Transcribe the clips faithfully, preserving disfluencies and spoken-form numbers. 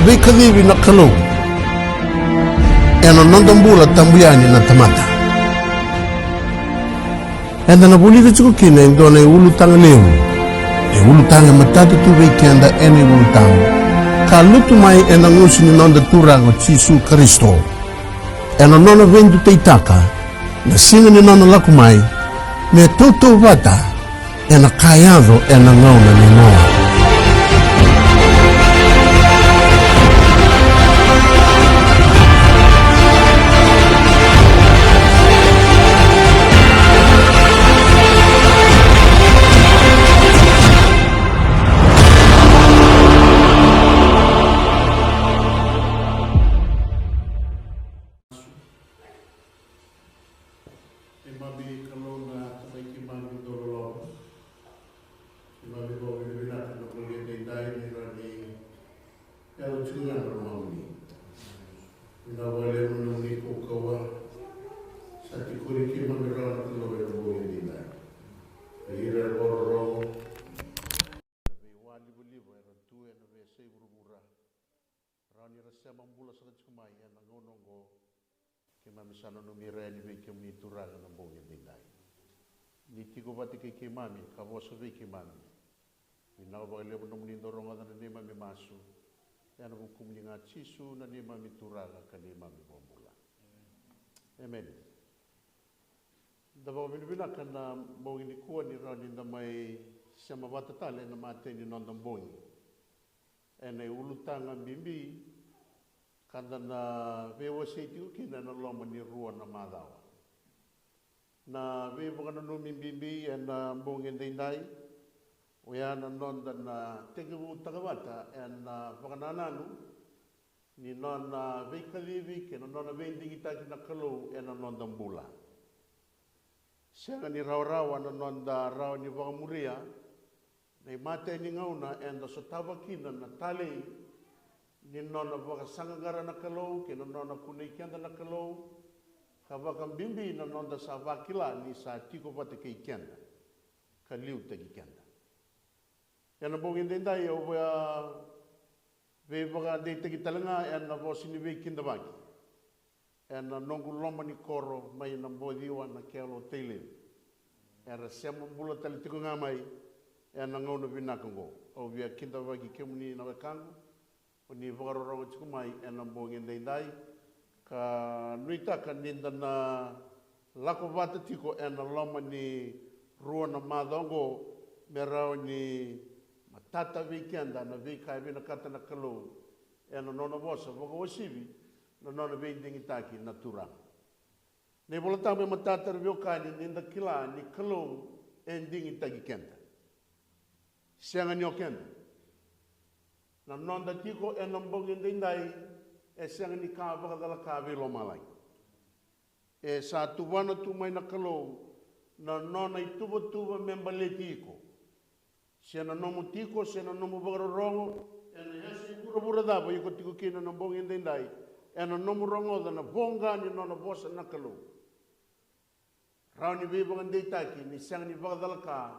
Veikacivi na Kalou ena noda bula tabu yani na tamata. Eda na vulica tiko kina e dua na iulutaga levu, e ulutaga e matata tu vei keda ena iVolatabu, ka lutu mai ena gusu ni noda Turaga o Jisu Karisito, ena nona veidutaitaka na siga ni nona lako mai, me tautauvata ena ka yaco ena gauna ni Noa. Keimami Kalou na Tamai keimami dauloloma. Keimami vakavinavinaka na bogi edaidai ni rawa ni yaco tiko ga na lomamuni. Vinaka vakalevu na nomuni kaukauwa. Sa tiko vei keimami rawa na Kalou ena bogi edaidai. Vei ira era vakarorogo, na veiwalivaliva era tu ena veiyasai vuravura, rawa ni ra sema bula saka tiko mai ena gauna oqo. Keimami sa nanumi ira yani vei kemuni Turaga na bogi edaidai. Ni tiko vata kei keimami ka vosa vei keimami. Vinaka vakalevu nomuni dau rogoca na neimami masu. Ena vukumuni ga Jisu na neimami Turaga ka neimami iVakabula. Emeni. Da vakavinavinaka na bogi nikua ni rawa ni da mai sema vata tale ena matai ni noda bogi. Ena iulutaga bibi ka da na veiwasei tiko kina ena loma ni rua na macawa. Na veivakananumi bibi ena bogi edaidai, oya na noda na tekivutaka vata ena vakanananu ni nona veikacivi kei na nona veidigitaki na Kalou ena noda bula. Sega ni rawarawa na noda rawa ni vakamuria na imatai ni gauna eda sotava kina na talei ni nona vakasaqaqara na Kalou kei na nona kunei keda na Kalou, ka vakabibi na noda sa vakila ni sa tiko vata kei keda ka liutaki keda. Ena bogi edaidai au via veivakadeitaki tale ga ena vosa ni veikidavaki ena noqu loma ni koro mai na Bociwa na Kelo Tailevu. Era sema bula tale tiko ga mai ena gauna vinaka oqo. Au via kidavaki kemuni na wekaqu, o ni vakarorogo tiko mai ena bogi edaidai, ka nuitaka ni da na lako vata tiko ena loma ni rua na macawa oqo, me rawa ni matata vei keda na veika e vinakata na Kalou ena nona vosa vakauasivi na nona veidigitaki na Turaga. Na iVolatabu e matata, ra veiwekani, ni da kila ni Kalou e digitaki keda. Sega ni o keda. Na noda tiko ena bogi edaidai e sega ni ka vakacalaka vei lomalagi. E sa tuvana tu mai na Kalou na nona ituvatuva me baleti iko. Se na nomu tiko, se na nomu vakarorogo ena yasai vuravura cava iko tiko kina na bogi edaidai, ena nomu rogoca na voqa ni nona vosa na Kalou, rawa ni veivakadeitaki ni sega ni vakacalaka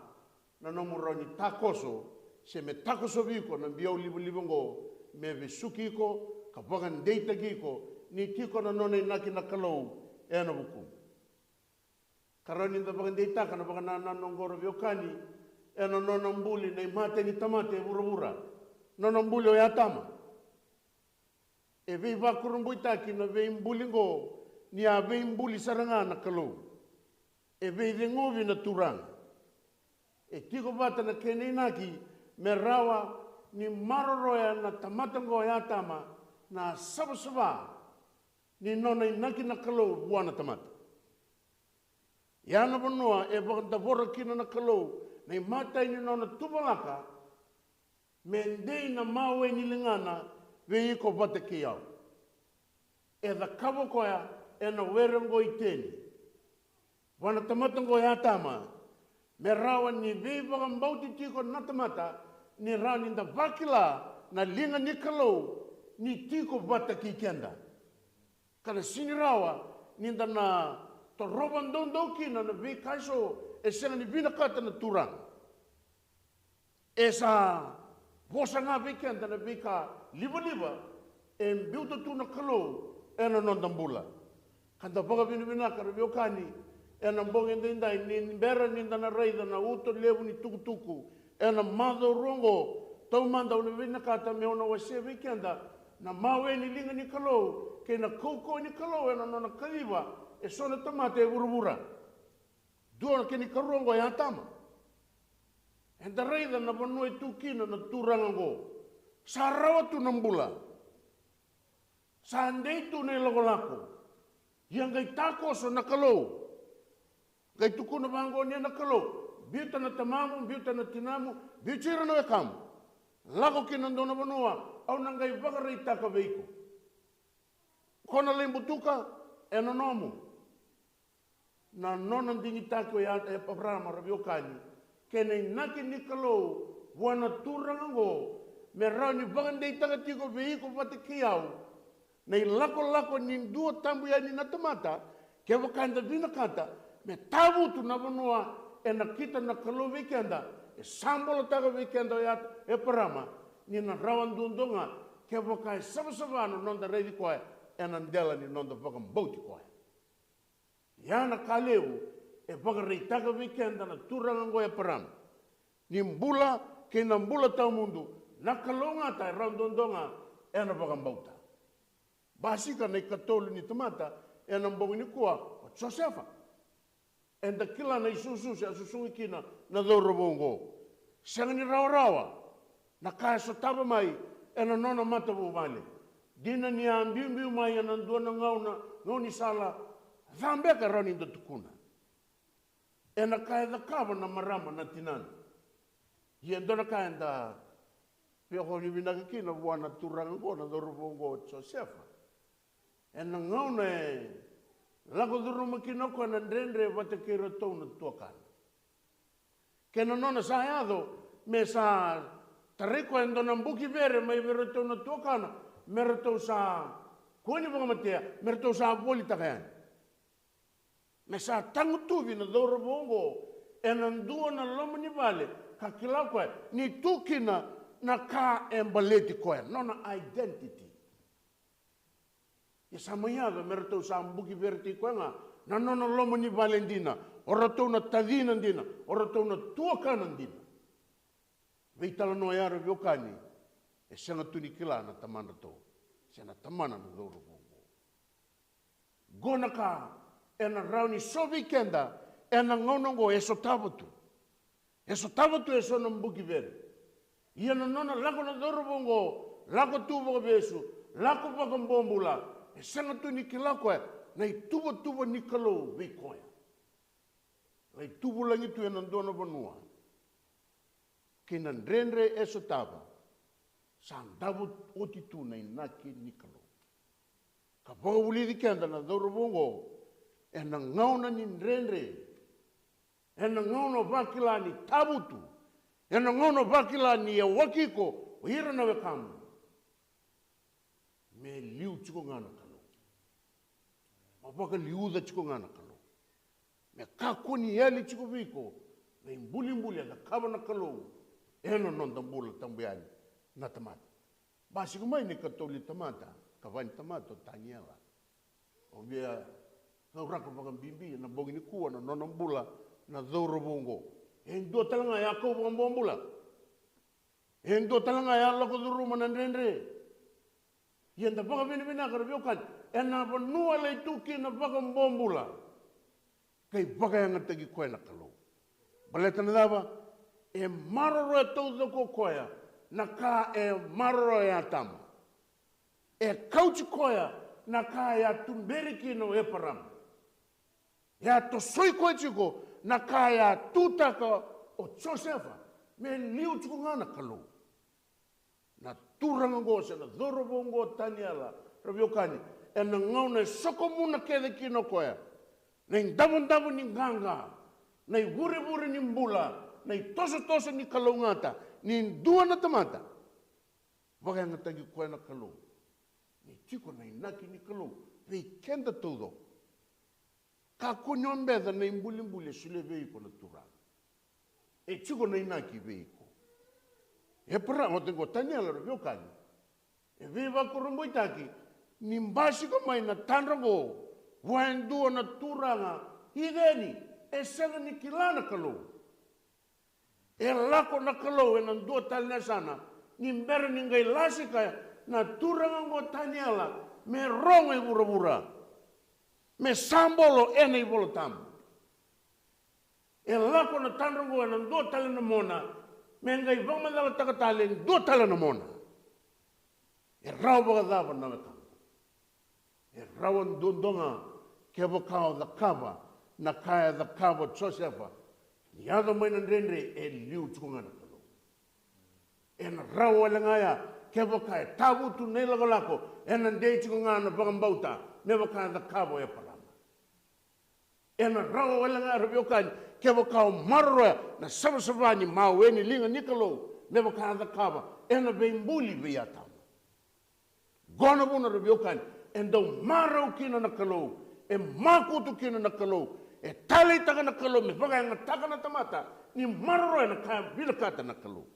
na nomu rawa ni takoso, se me takosovi iko na biau livaliva oqo, me vesuki iko ka vakadeitaki iko ni tiko na nona inaki na Kalou ena vukumu. Ka rawa ni da vakadeitaka na vakanananu oqo, ra veiwekani, ena nona buli na imatai ni tamata e vuravura, nona buli o Atama. E veivakurabuitaki na veibuli oqo ni a veibuli sara ga na Kalou. E veiceguvi na Turaga. E tiko vata na kena inaki me rawa ni maroroya na tamata oqo o Atama na savasava ni nona inaki na Kalou vua na tamata. Ia na vanua e vakadavora kina na Kalou na imatai ni nona tuvalaka, me dei na mawe ni ligana vei iko vata kei au. E cakava o koya ena were oqo i Iteni vua na tamata oqo o Atama, me rawa ni veivakabauti tiko na tamata, ni rawa ni da vakila na liga ni Kalou ni tiko vata kei keda. Ka na sega ni rawa ni da na torova doudou kina na veika eso e sega ni vinakata na Turaga. E sa vosa ga vei keda na veika livaliva E biuta tu na Kalou ena noda bula. Ka da vakavinavinaka, ra veiwekani, ena bogi edaidai, ni bera ni da na raica na uto levu ni tukutuku ena macawa rua oqo. Taumada au na vinakata meu na wasea vei keda na mawe ni liga ni Kalou kei na kaukauwa ni Kalou ena nona kaciva eso na tamata e vuravura. Dua na kena ikarua oqo e Atama. Eda raica na vanua e tu kina na turaga oqo. Sa rawa tu na bula. Sa dei tu na ilakolako. Ia qai takoso na Kalou. Qai tukuna vaqo ni na Kalou: Biuta na tamamu, biuta na tinamu, biuti ira na wekamu. Lako ki na dua na vanua au na qai vakaraitaka vei iko. Ko na lai butuka, ena nomu. Na nona digitaki o Eparama, ra veiwekani, kei na inaki ni Kalou vua na turaga oqo, me rawa ni vakadeitaka tiko vei iko vata kei au na ilakolako ni dua tabu yani na tamata. Kevaka eda vinakata me tavutu na vanua ena kita na Kalou vei keda, e sa bolataka vei keda o Eparama, ni na rawa duadua ga kevaka e savasava na noda raici koya ena dela ni noda vakabauti koya. Ia na ka levu e vakaraitaka vei keda na turaga oqo e Eparama, ni bula kei na bula tawamudu, na kalougata e rawa duadua ga ena vakabauta. Basika na ikatolu ni tamata ena bogi nikua, o Josefa. Eda kila na isusu se a susugi kina na cauravou oqo. Sega ni rawarawa na ka e sotava mai ena nona matavuvale. Dina ni a biubiu mai ena dua na gauna, gaunisala, ca beka e rawa ni da tukuna, ena ka e cakava na marama na tinana. Ia e dua na ka eda via kau ni vinaka kina vua na turaga oqo, na cauravou oqo o Josefa. Ena gauna e lako curuma kina o koya na dredre vata kei iratou na tuakana. Kei na nona sa yaco me sa tarai koya e dua na buki vere mai vei iratou na tuakana, me ratou sa kua ni vakamatea, me ratou sa volitaka yani. Me sa tagutuvi na cauravou oqo ena dua na loma ni vale, ka kila o koya ni tu kina na ka e baleti koya, nona identity. Ia sa mai yaco me ratou sa buki veretaki koya ga na nona loma ni vale dina, o ratou na tacina dina, o ratou na tuakana dina. Veitalanoa ya, ra veiwekani, e sega tu ni kila na tamadratou se na tamana na cauravou oqo. Qo na ka ena rawa ni so vei keda ena gauna oqo e sotava tu. E sotava tu eso na buki vere. Ia na nona lako na cauravou oqo, lako tu vakavesu, lako vakabobula, e sega tu ni kila o koya na ituvatuva ni Kalou vei koya. Lai tuvulagi tu ena dua na vanua kei na dredre e sotava, sa davo oti tu na inaki ni Kalou. Ka vakavulici keda na cauravou oqo ena gauna ni dredre, ena gauna o vakila ni tavutu, ena gauna o vakila ni yawaki iko o ira na wekamu. Me liu tiko ga na Kalou. Me vakaliuca tiko ga na Kalou. Me kakua ni yali tiko vei iko na ibulibuli e cakava na Kalou ena noda bula tabu yani na tamata. Basika mai na ikatolu ni tamata, ka va ni tamata o Taniela. Au via cauraka vakabibi ena bogi nikua na nona bula na cauravou oqo. E dua tale ga e a kau vakabobula. E dua tale ga e a lako curuma na dredre. Ia da vakavinavinaka, ra veiwekani, ena vanua e lai tu kina vakabobula, qai vakayagataki koya na Kalou. Baleta na cava? E maroroya taucoko o koya na ka e maroroya o Atama. E kauti koya na ka e a tuberi kina o Eparama. E a tosoi koya tiko na ka e a tutaka o Josefa. Me liu tiko ga na Kalou. Na turaga oqo se na cauravou oqo o Taniela, ra veiwekani, ena gauna e sokomuna kece kina o koya na idavodavo ni qaqa, na ivurevure ni bula, na itosotoso ni kalougata ni dua na tamata, vakayagataki koya na Kalou. Ni tiko na inaki ni Kalou vei keda taucoko. Kakua ni o beca na ibulibuli e solia vei iko na Turaga. E tiko na inaki vei iko. Eparama, oti qo Taniela, ra veiwekani, E veivakurabuitaki ni basika mai na tadra oqo vua e dua na turaga i Iceni, e sega ni kila na Kalou. E lako na Kalou ena dua tale na yasana ni bera ni qai lasika na turaga oqo Taniela me rogo e vuravura, me sabolo ena iVola Tabu. E lako na tadra oqo ena dua tale na mona me qai vakamacalataka tale e dua tale na mona. E rawa vakacava na wekaqu? E rawa duadua ga kevaka o cakava na ka e cakava o Josefa. Ni yaco mai na dredre, e liu tiko ga na Kalou. Ena rawa wale ga ya kevaka e tavutu na ilakolako, ena dei tiko ga na vakabauta me vaka e cakava o Eparama. Ena rawa wale ga, ra veiwekani, kevaka o maroroya na savasava ni mawe ni liga ni Kalou me vaka e cakava ena veibuli vei Atama. Qo na vuna, ra veiwekani, e dau marau kina na Kalou, e makutu kina na Kalou, e taleitaka na Kalou me vakayagataka na tamata ni maroroya na ka e vinakata na Kalou.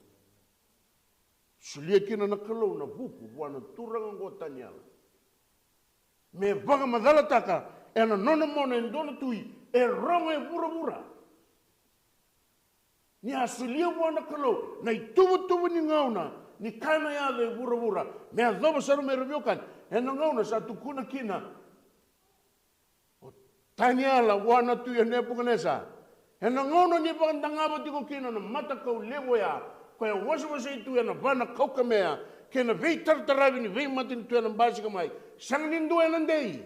Solia kina na Kalou na vuku vua na turaga oqo Taniela me vakamacalataka ena nona mona e dua na tui e rogo e vuravura. Ni a solia vua na Kalou na ituvatuva ni gauna ni ka ena yaco e vuravura me yacova sara mai, ra veiwekani, ena gauna sa tukuna kina o Taniela vua na tui o Nepukanesa, ena gauna ni vakadagava tiko kina na matakau levu oya, koya e wasewasei tu ena va na kaukamea kei na veitarataravi ni veimatanitu ena basika mai, sega ni dua ena dei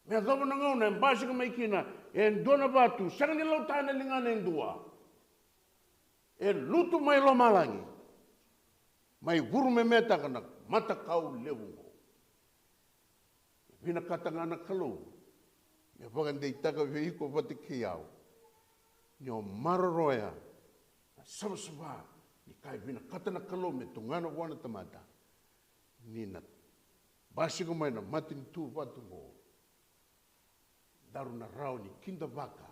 me yacova na gauna e basika mai kina e dua na vatu, sega ni lauta ena ligana e dua. E lutu mai lomalagi, mai vurumemetaka na matakau levu oqo. E vinakata ga na Kalou me vakadeitaka vei iko vata kei au ni o maroroya na savasava ni ka e vinakata na Kalou me tugana vua na tamata. Ni na basika mai na matanitu vatu oqo, daru na rawa ni kidavaka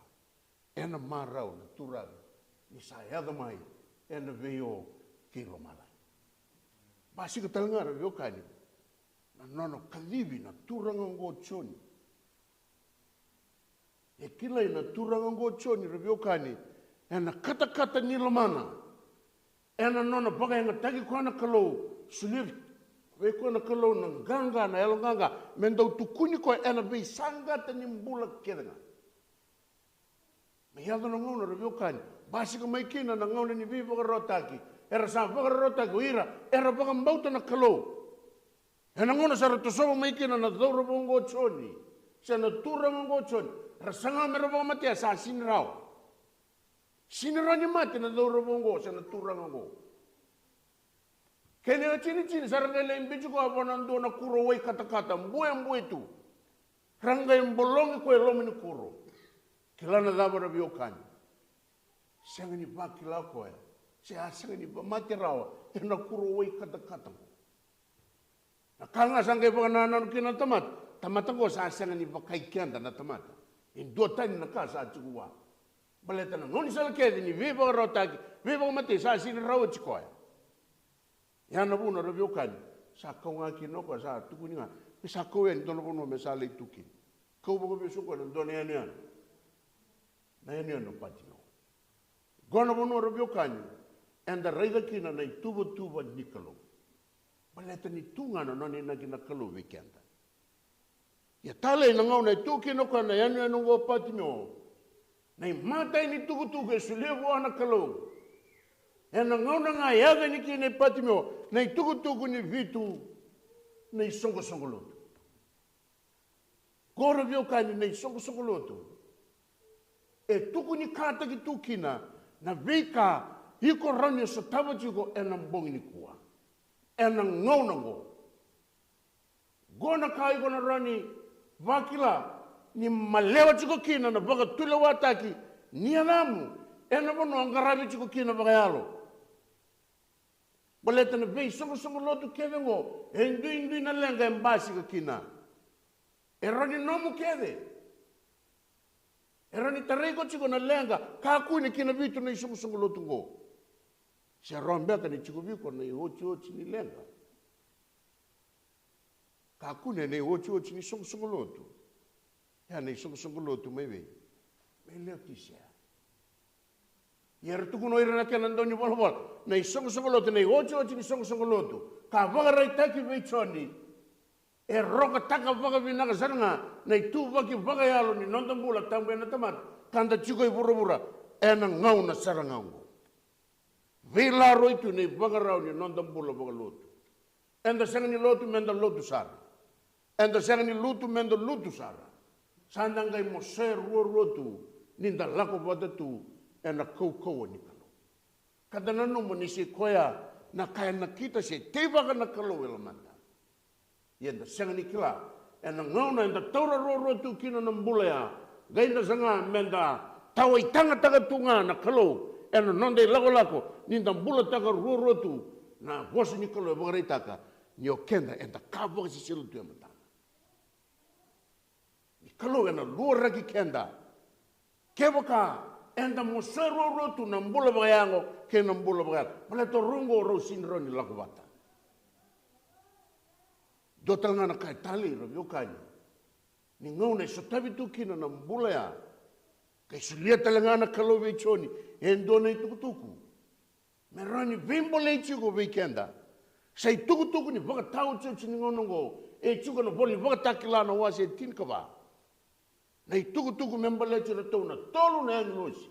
ena marau na Turaga ni sa yaco mai ena veio kei lomalagi. Basika tale ga, ra veiwekani, na nona kacivi na turaga oqo o Joni. E kilai na turaga oqo o Joni, ra veiwekani, ena katakata ni lomana, ena nona vakayagataki koya na Kalou, solia vei koya na Kalou na qaqa, na yaloqaqa me dau tukuni koya ena veisaqata ni bula kece ga. Me yaco na gauna, ra veiwekani, basika mai kina na gauna ni veivakararawataki, era sa vakararawataki o ira era vakabauta na Kalou. Ena gauna sa ra tosova mai kina na cauravou oqo o Joni, se na turaga oqo o Joni, ra saga me ra vakamatea, sa sini rawa. Sini rawa ni mate na cauravou oqo se na turaga oqo. Kena itinitini, sa ra qai lai biuti koya vua na dua na kuro wai katakata, buebue tu. Ra qai bologi koya e loma ni kuro. Kila na cava, ra veiwekani? Sega ni vakila o koya se a sega ni mate rawa ena kuro wai katakata oqo. Na ka ga sa qai vakanananu kina na tamata, tamata oqo sa sega ni vaka i keda na tamata. E duatani na ka sa tiko vua. Baleta na gaunisala kece ni veivakararawataki, veivakamatei, sa sini rawa oti koya. Ia na vuna, ra veiwekani, sa kau ga kina o koya, sa tukuni ga me sa kau yani dua na vanua me sa lai tu kina. Kau vakavesu o koya na dua na yanuyanu, na yanuyanu o Patimeo. Qo na vanua, ra veiwekani, eda raica kina na ituvatuva ni Kalou. Baleta ni tu ga na nona inaki na Kalou vei keda. Ia talei, na gauna e tu kina o koya na yanuyanu oqo o Patimeo, na imatai ni tukutuku e solia vua na Kalou, ena gauna ga e yaco yani kina i Patimeo, na itukutuku ni vitu na isoqosoqo lotu. Qo, ra veiwekani, na isoqosoqo lotu e tukunikataki tu kina na veika iko rawa ni sotava tiko ena bogi nikua, ena gauna oqo. Qo na ka iko na rawa ni vakila ni malewa tiko kina na vakatulewataki ni yacamu ena vanua o qaravi tiko kina vakayalo. Baleta na veisoqosoqo lotu kece oqo, e duidui na leqa e basika kina. E rawa ni nomu kece. E rawa ni tarai iko tiko na leqa, kakua ni kina vitu na isoqosoqo lotu oqo. Se rawa beka ni tiko vei iko na iotioti ni leqa Kakua ni na iotioti ni soqosoqo lotu. Ia na isoqosoqo lotu mai vei? Mai Leotisea. Ia era tukuna o ira na kena dau ni valavala na isoqosoqo lotu, na iotioti ni soqosoqo lotu ka vakaraitaki vei Joni. E rokataka vakavinaka sara ga na ituvaki vakayalo ni noda bula tabu ena tamata ka da tiko i vuravura ena gauna sara ga oqo. Veilaroi tu na ivakarau ni noda bula vakalotu. Eda sega ni lotu meda lotu sara. Eda sega ni lutu meda lutu sara. Sa da qai mosoya ruarua tu ni da lako vata tu ena kaukauwa ni Kalou. Ka da nanuma ni se koya na ka e nakita se teivaka na Kalou e lomada. Ia eda sega ni kila ena gauna eda taura ruarua tu kina na bula ya, qai da saga meda tawaitagataka tu ga na Kalou ena noda ilakolako ni da bulataka ruarua tu. Na vosa ni Kalou e vakaraitaka ni o keda eda ka vakasisila tu e matana. Ni Kalou ena luaraki keda kevaka eda mosoya ruarua tu na bula vakayago kei na bula vakayalo. Baleta rau oqo rau sega ni rawa ni lako vata. Dua tale ga na ka e talei, ra veiwekani, ni gauna e sotavi tu kina na bula ya, ka solia tale ga na Kalou vei Joni e dua na itukutuku me rawa ni veibolei tiko vei keda. Sa itukutuku ni vakataotioti ni gauna oqo e tiko na vola ni Vakatakila na wase e tinikava. Na itukutuku me baleti iratou na tolu na agilosi.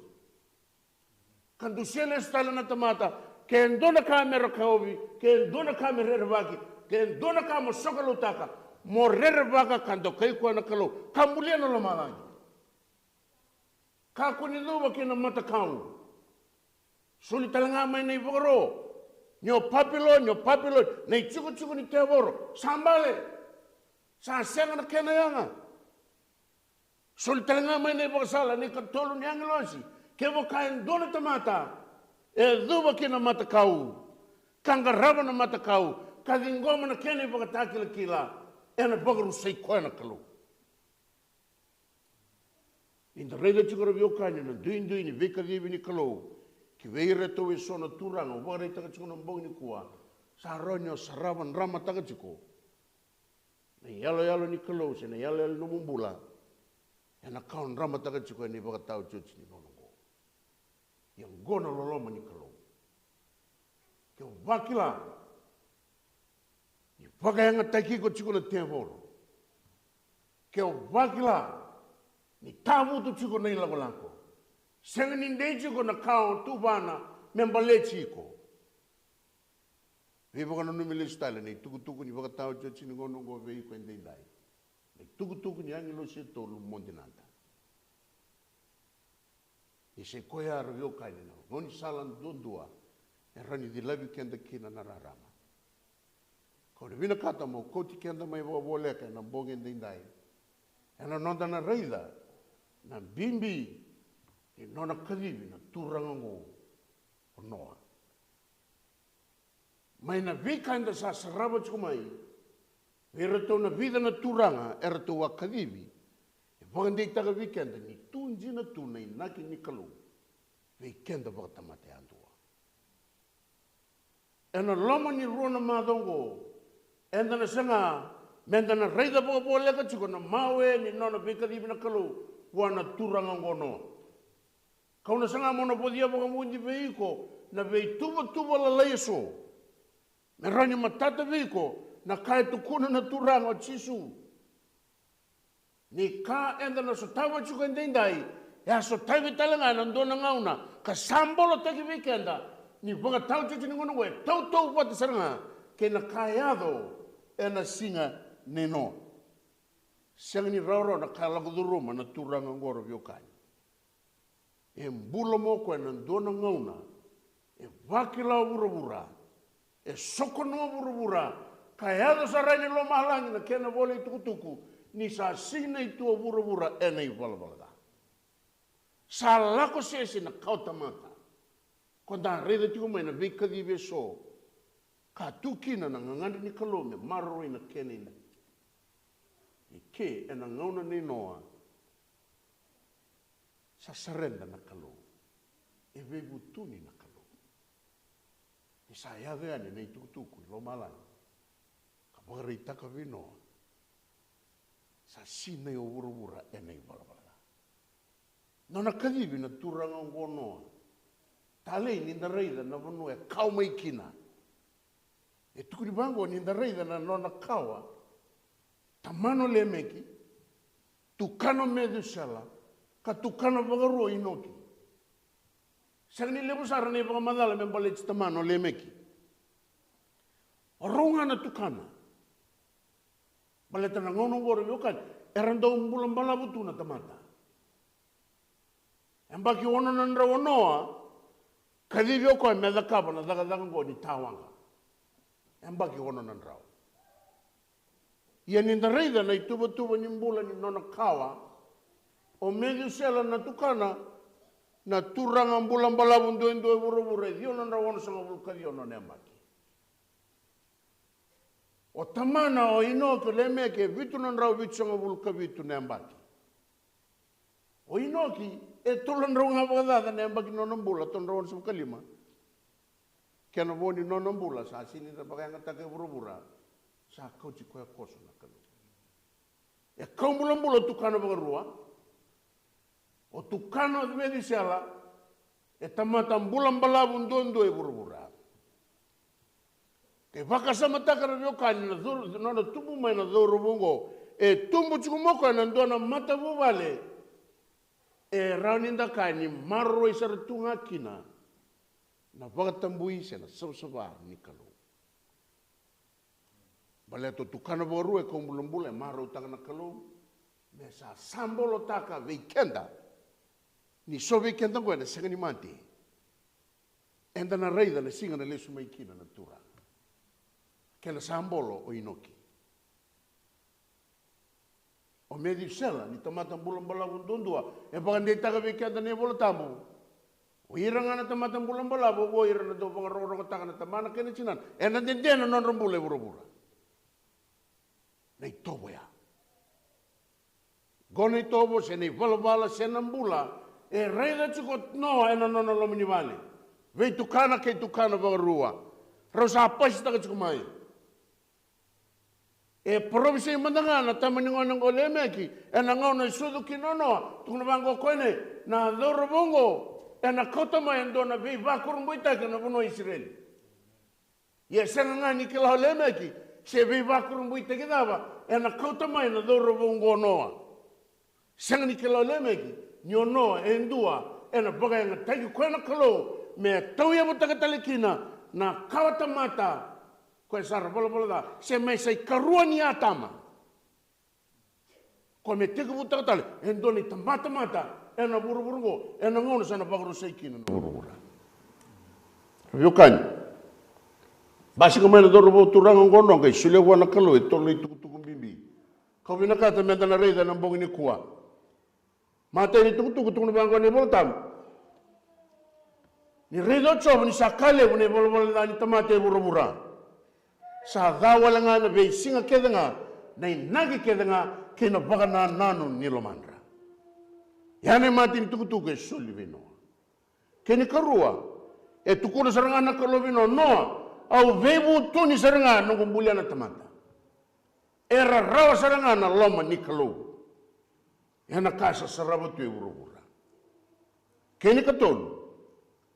Ka dusia lesu tale na tamata, ke dua na ka me ra kaovi, ke dua na ka me rerevaki, ke dua na ka mo sokaloutaka, mo rerevaka ka dokai koya na Kalou ka bulia na lomalagi. Kakua ni cuva ki na matakau. Soli tale ga mai na ivakaro ni o Papiloni, o Papiloni, na itikotiko ni tevoro. Sa bale. Sa sega na kena yaga. Soli tale ga mai na ivakasala, na ikatolu ni agilosi. Kevaka e dua na tamata e cuva ki na matakau ka qarava na matakau ka ciqoma na kena ivakatakilakila, ena vakarusai koya na Kalou. Ni da raica tiko, ra veiwekani, na duidui ni veikacivi ni Kalou ki vei iratou eso na turaga, au vakaraitaka tiko na bogi nikua, sa rawa ni o sarava dramataka tiko na iyaloyalo ni Kalou se na iyaloyalo ni nomu bula ena ka o dramataka tiko ena ivakataotioti ni gauna oqo. Ia oqo na loloma ni Kalou. Ke o vakila ni vakayagataki iko tiko na tevoro, ke o vakila ni tavutu tiko na ilakolako, sega ni dei tiko na ka o tuvana me baleti iko. Veivakananumi lesu tale na itukutuku ni vakataotioti ni gauna oqo vei iko edaidai. Na itukutuku ni agilosi e tolu mo dinata. Ni sa i koya, ra veiwekani, na gaunisala duadua e rawa ni cilavi keda kina na rarama. Kau na vinakata mo kauti keda mai vakavoleka ena bogi edaidai ena noda na raica na bibi ni nona kacivi na turaga oqo o Noa. Mai na veika eda sa sarava tiko mai vei iratou na vica na turaga eratou a kacivi, e vakadeitaka vei keda ni tu dina tu na inaki ni Kalou vei keda vakatamata yadua. Ena loma ni rua na macawa oqo, eda na saga meda na raica vakavoleka tiko na mawe ni nona veikacivi na Kalou vua na turaga oqo o Noa. Kau na saga meu na vocia vakavudi vei iko na veituvatuva lalai eso me rawa ni matata vei iko na ka e tukuna na Turaga o Jisu. Ni ka eda na sotava tiko edaidai, e a sotavi tale ga ena dua na gauna ka sa bolotaki vei keda ni vakataotioti ni gauna oqo e tautauvata sara ga kei na ka e yaco ena siga nei Noa. Sega ni rawarawa na ka e lako curuma na turaga oqo, ra veiwekani. E bula mai o koya ena dua na gauna e vakila o vuravura, e sokonua o vuravura, ka yaco sara yani i lomalagi na kena vola itukutuku ni sa sinai tu o vuravura ena ivalavala ca. Sa lako sese na kawatamata. Ko da raica tiko mai na veikacivi eso ka tu kina na gagadre ni Kalou me maroroi na kena inaki. Ia ke ena gauna nei Noa, sa sareda na Kalou, e veivutuni na Kalou. Ni sa yaco yani na itukutuku i lomalagi ka vakaraitaka vei Noa A sinai o vuravura ena ivalavala ca. Nona kacivi na turaga oqo o Noa. Talei ni da raica na vanua e kawa mai kina. E tukuni vaqo ni da raica na nona kawa, tamana o Lemeki, tukana o Mecusela, ka tukana vakarua o Inoki. Sega ni levu sara na ivakamacala me baleti tamana o Lemeki. O rau ga na tukana. Baleta na gauna oqo, ra veiwekani, era dau bula balavu tu na tamata. Yabaki ono na drau o Noa, kacivi o koya me cakava na cakacaka oqo ni tawaqa. Yabaki ono na drau. Ia ni da raica na ituvatuva ni bula ni nona kawa, o Mecusela na tukana, na turaga bula balavu duadua e vuravura, e ciwa na drau onosagavulu ka ciwa nona yabaki. O tamana o Inoki, o Lemeki, e vitu na drau vitusagavulu ka vitu na yabaki. O Inoki, e tolu na drau ga vakacaca na yabaki nona bula, tolu na drau onosagavulu ka lima. Kena vo ni nona bula, sa sini da vakayagataka e vuravura, sa kauti koya koso na Kalou. E kau bulabula o tukana vakarua, o tukana o Mecusela, e tamata bula balavu duadua e vuravura. Ke vakasamataka, ra veiwekani, na cau-, nona tubu mai na cauravou oqo, e tubu tiko mai o koya ena dua na matavuvale e rawa ni da kaya ni maroroi sara tu ga kina na vakatabui se na savasava ni Kalou. Baleta o tukana vakarua e kau bulabula, e marautaka na Kalou me sa sabolotaka vei keda. Ni so vei keda oqo eda sega ni mate, eda na raica na siga na lesu mai kina na Turaga. Kena sabolo o Inoki. O Mecusela, ni tamata bula balavu duadua, e vakadeitaka vei keda na iVola Tabu. O ira ga na tamata bula balavu, o ira na dau vakarokorokotaka na tamana kei na tinana, ena dede na nodra bula e vuravura. Na itovo ya. Qo na itovo, se na ivalavala, se na bula e raica tiko o Noa ena nona loma ni vale. Veitukana kei tukana vakarua, rau sa pasitaka tiko mai. E parofisai mada ga na tama ni gone oqo o Lemeki, ena gauna e sucu kina o Noa, tukuna vaqo o koya, na cauravou oqo ena kauta mai e dua na veivakurabuitaki ena vanua o Isireli. Ia e sega ga ni kila o Lemeki se veivakurabuitaki cava ena kauta mai na cauravou oqo o Noa. Sega ni kila o Lemeki ni o Noa e dua ena vakayagataki koya na Kalou me tauyavutaka tale kina na kawa tamata, koya sara valavala ca, se mai sa ikarua ni Atama. Koya me tekivutaka tale e dua na itabatamata ena vuravura oqo, ena gauna sa na vakarusai kina na vuravura. Veiwekani, basika mai na cauravou turaga oqo o Noa, qai solia vua na Kalou e tolu na itukutuku bibi. Kau vinakata meda na raica ena bogi nikua. Matai ni tukutuku, tukuna vaqo na iVola Tabu. Ni raica o Jiova ni sa ka levu na ivalavala ca ni tamata e vuravura. Sa ca wale ga na veisiga kece ga, na inaki kece ga, kei na vakanananu ni lomadra. Ia na imatai ni tukutuku e soli vei Noa. Kei na ikarua, e tukuna sara ga na Kalou vei Noa, Noa, au veivutuni sara ga noqu bulia na tamata. E rarawa sara ga na loma ni Kalou ena ka sa sarava tu e vuravura. Kei na ikatolu,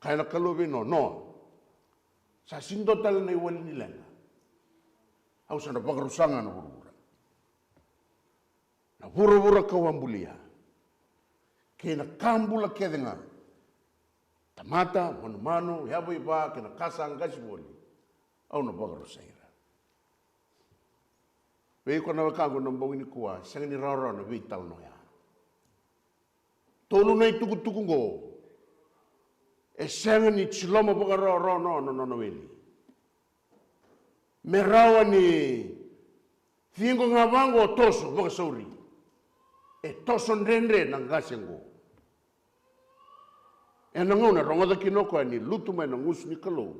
kaya na Kalou vei Noa, Noa, sa sega ni dua tale na iwali ni leqa. Au sa na vakarusa ga na vuravura. Na vuravura kau a bulia, kei na ka bula kece ga, tamata, manumanu, yavaiva, kei na ka sa qasi voli, au na vakarusai ira. Vei iko na wekaqu, na bogi nikua, sega ni rawarawa na veitalanoa ya. Tolu na itukutuku oqo e sega ni jiloma vakarawarawa na nona weli. Me rawa ni ciqo ga vaqo, toso vakasauri. E toso dredre na qase oqo. Ena gauna e rogoca kina o koya ni lutu mai na gusu ni Kalou,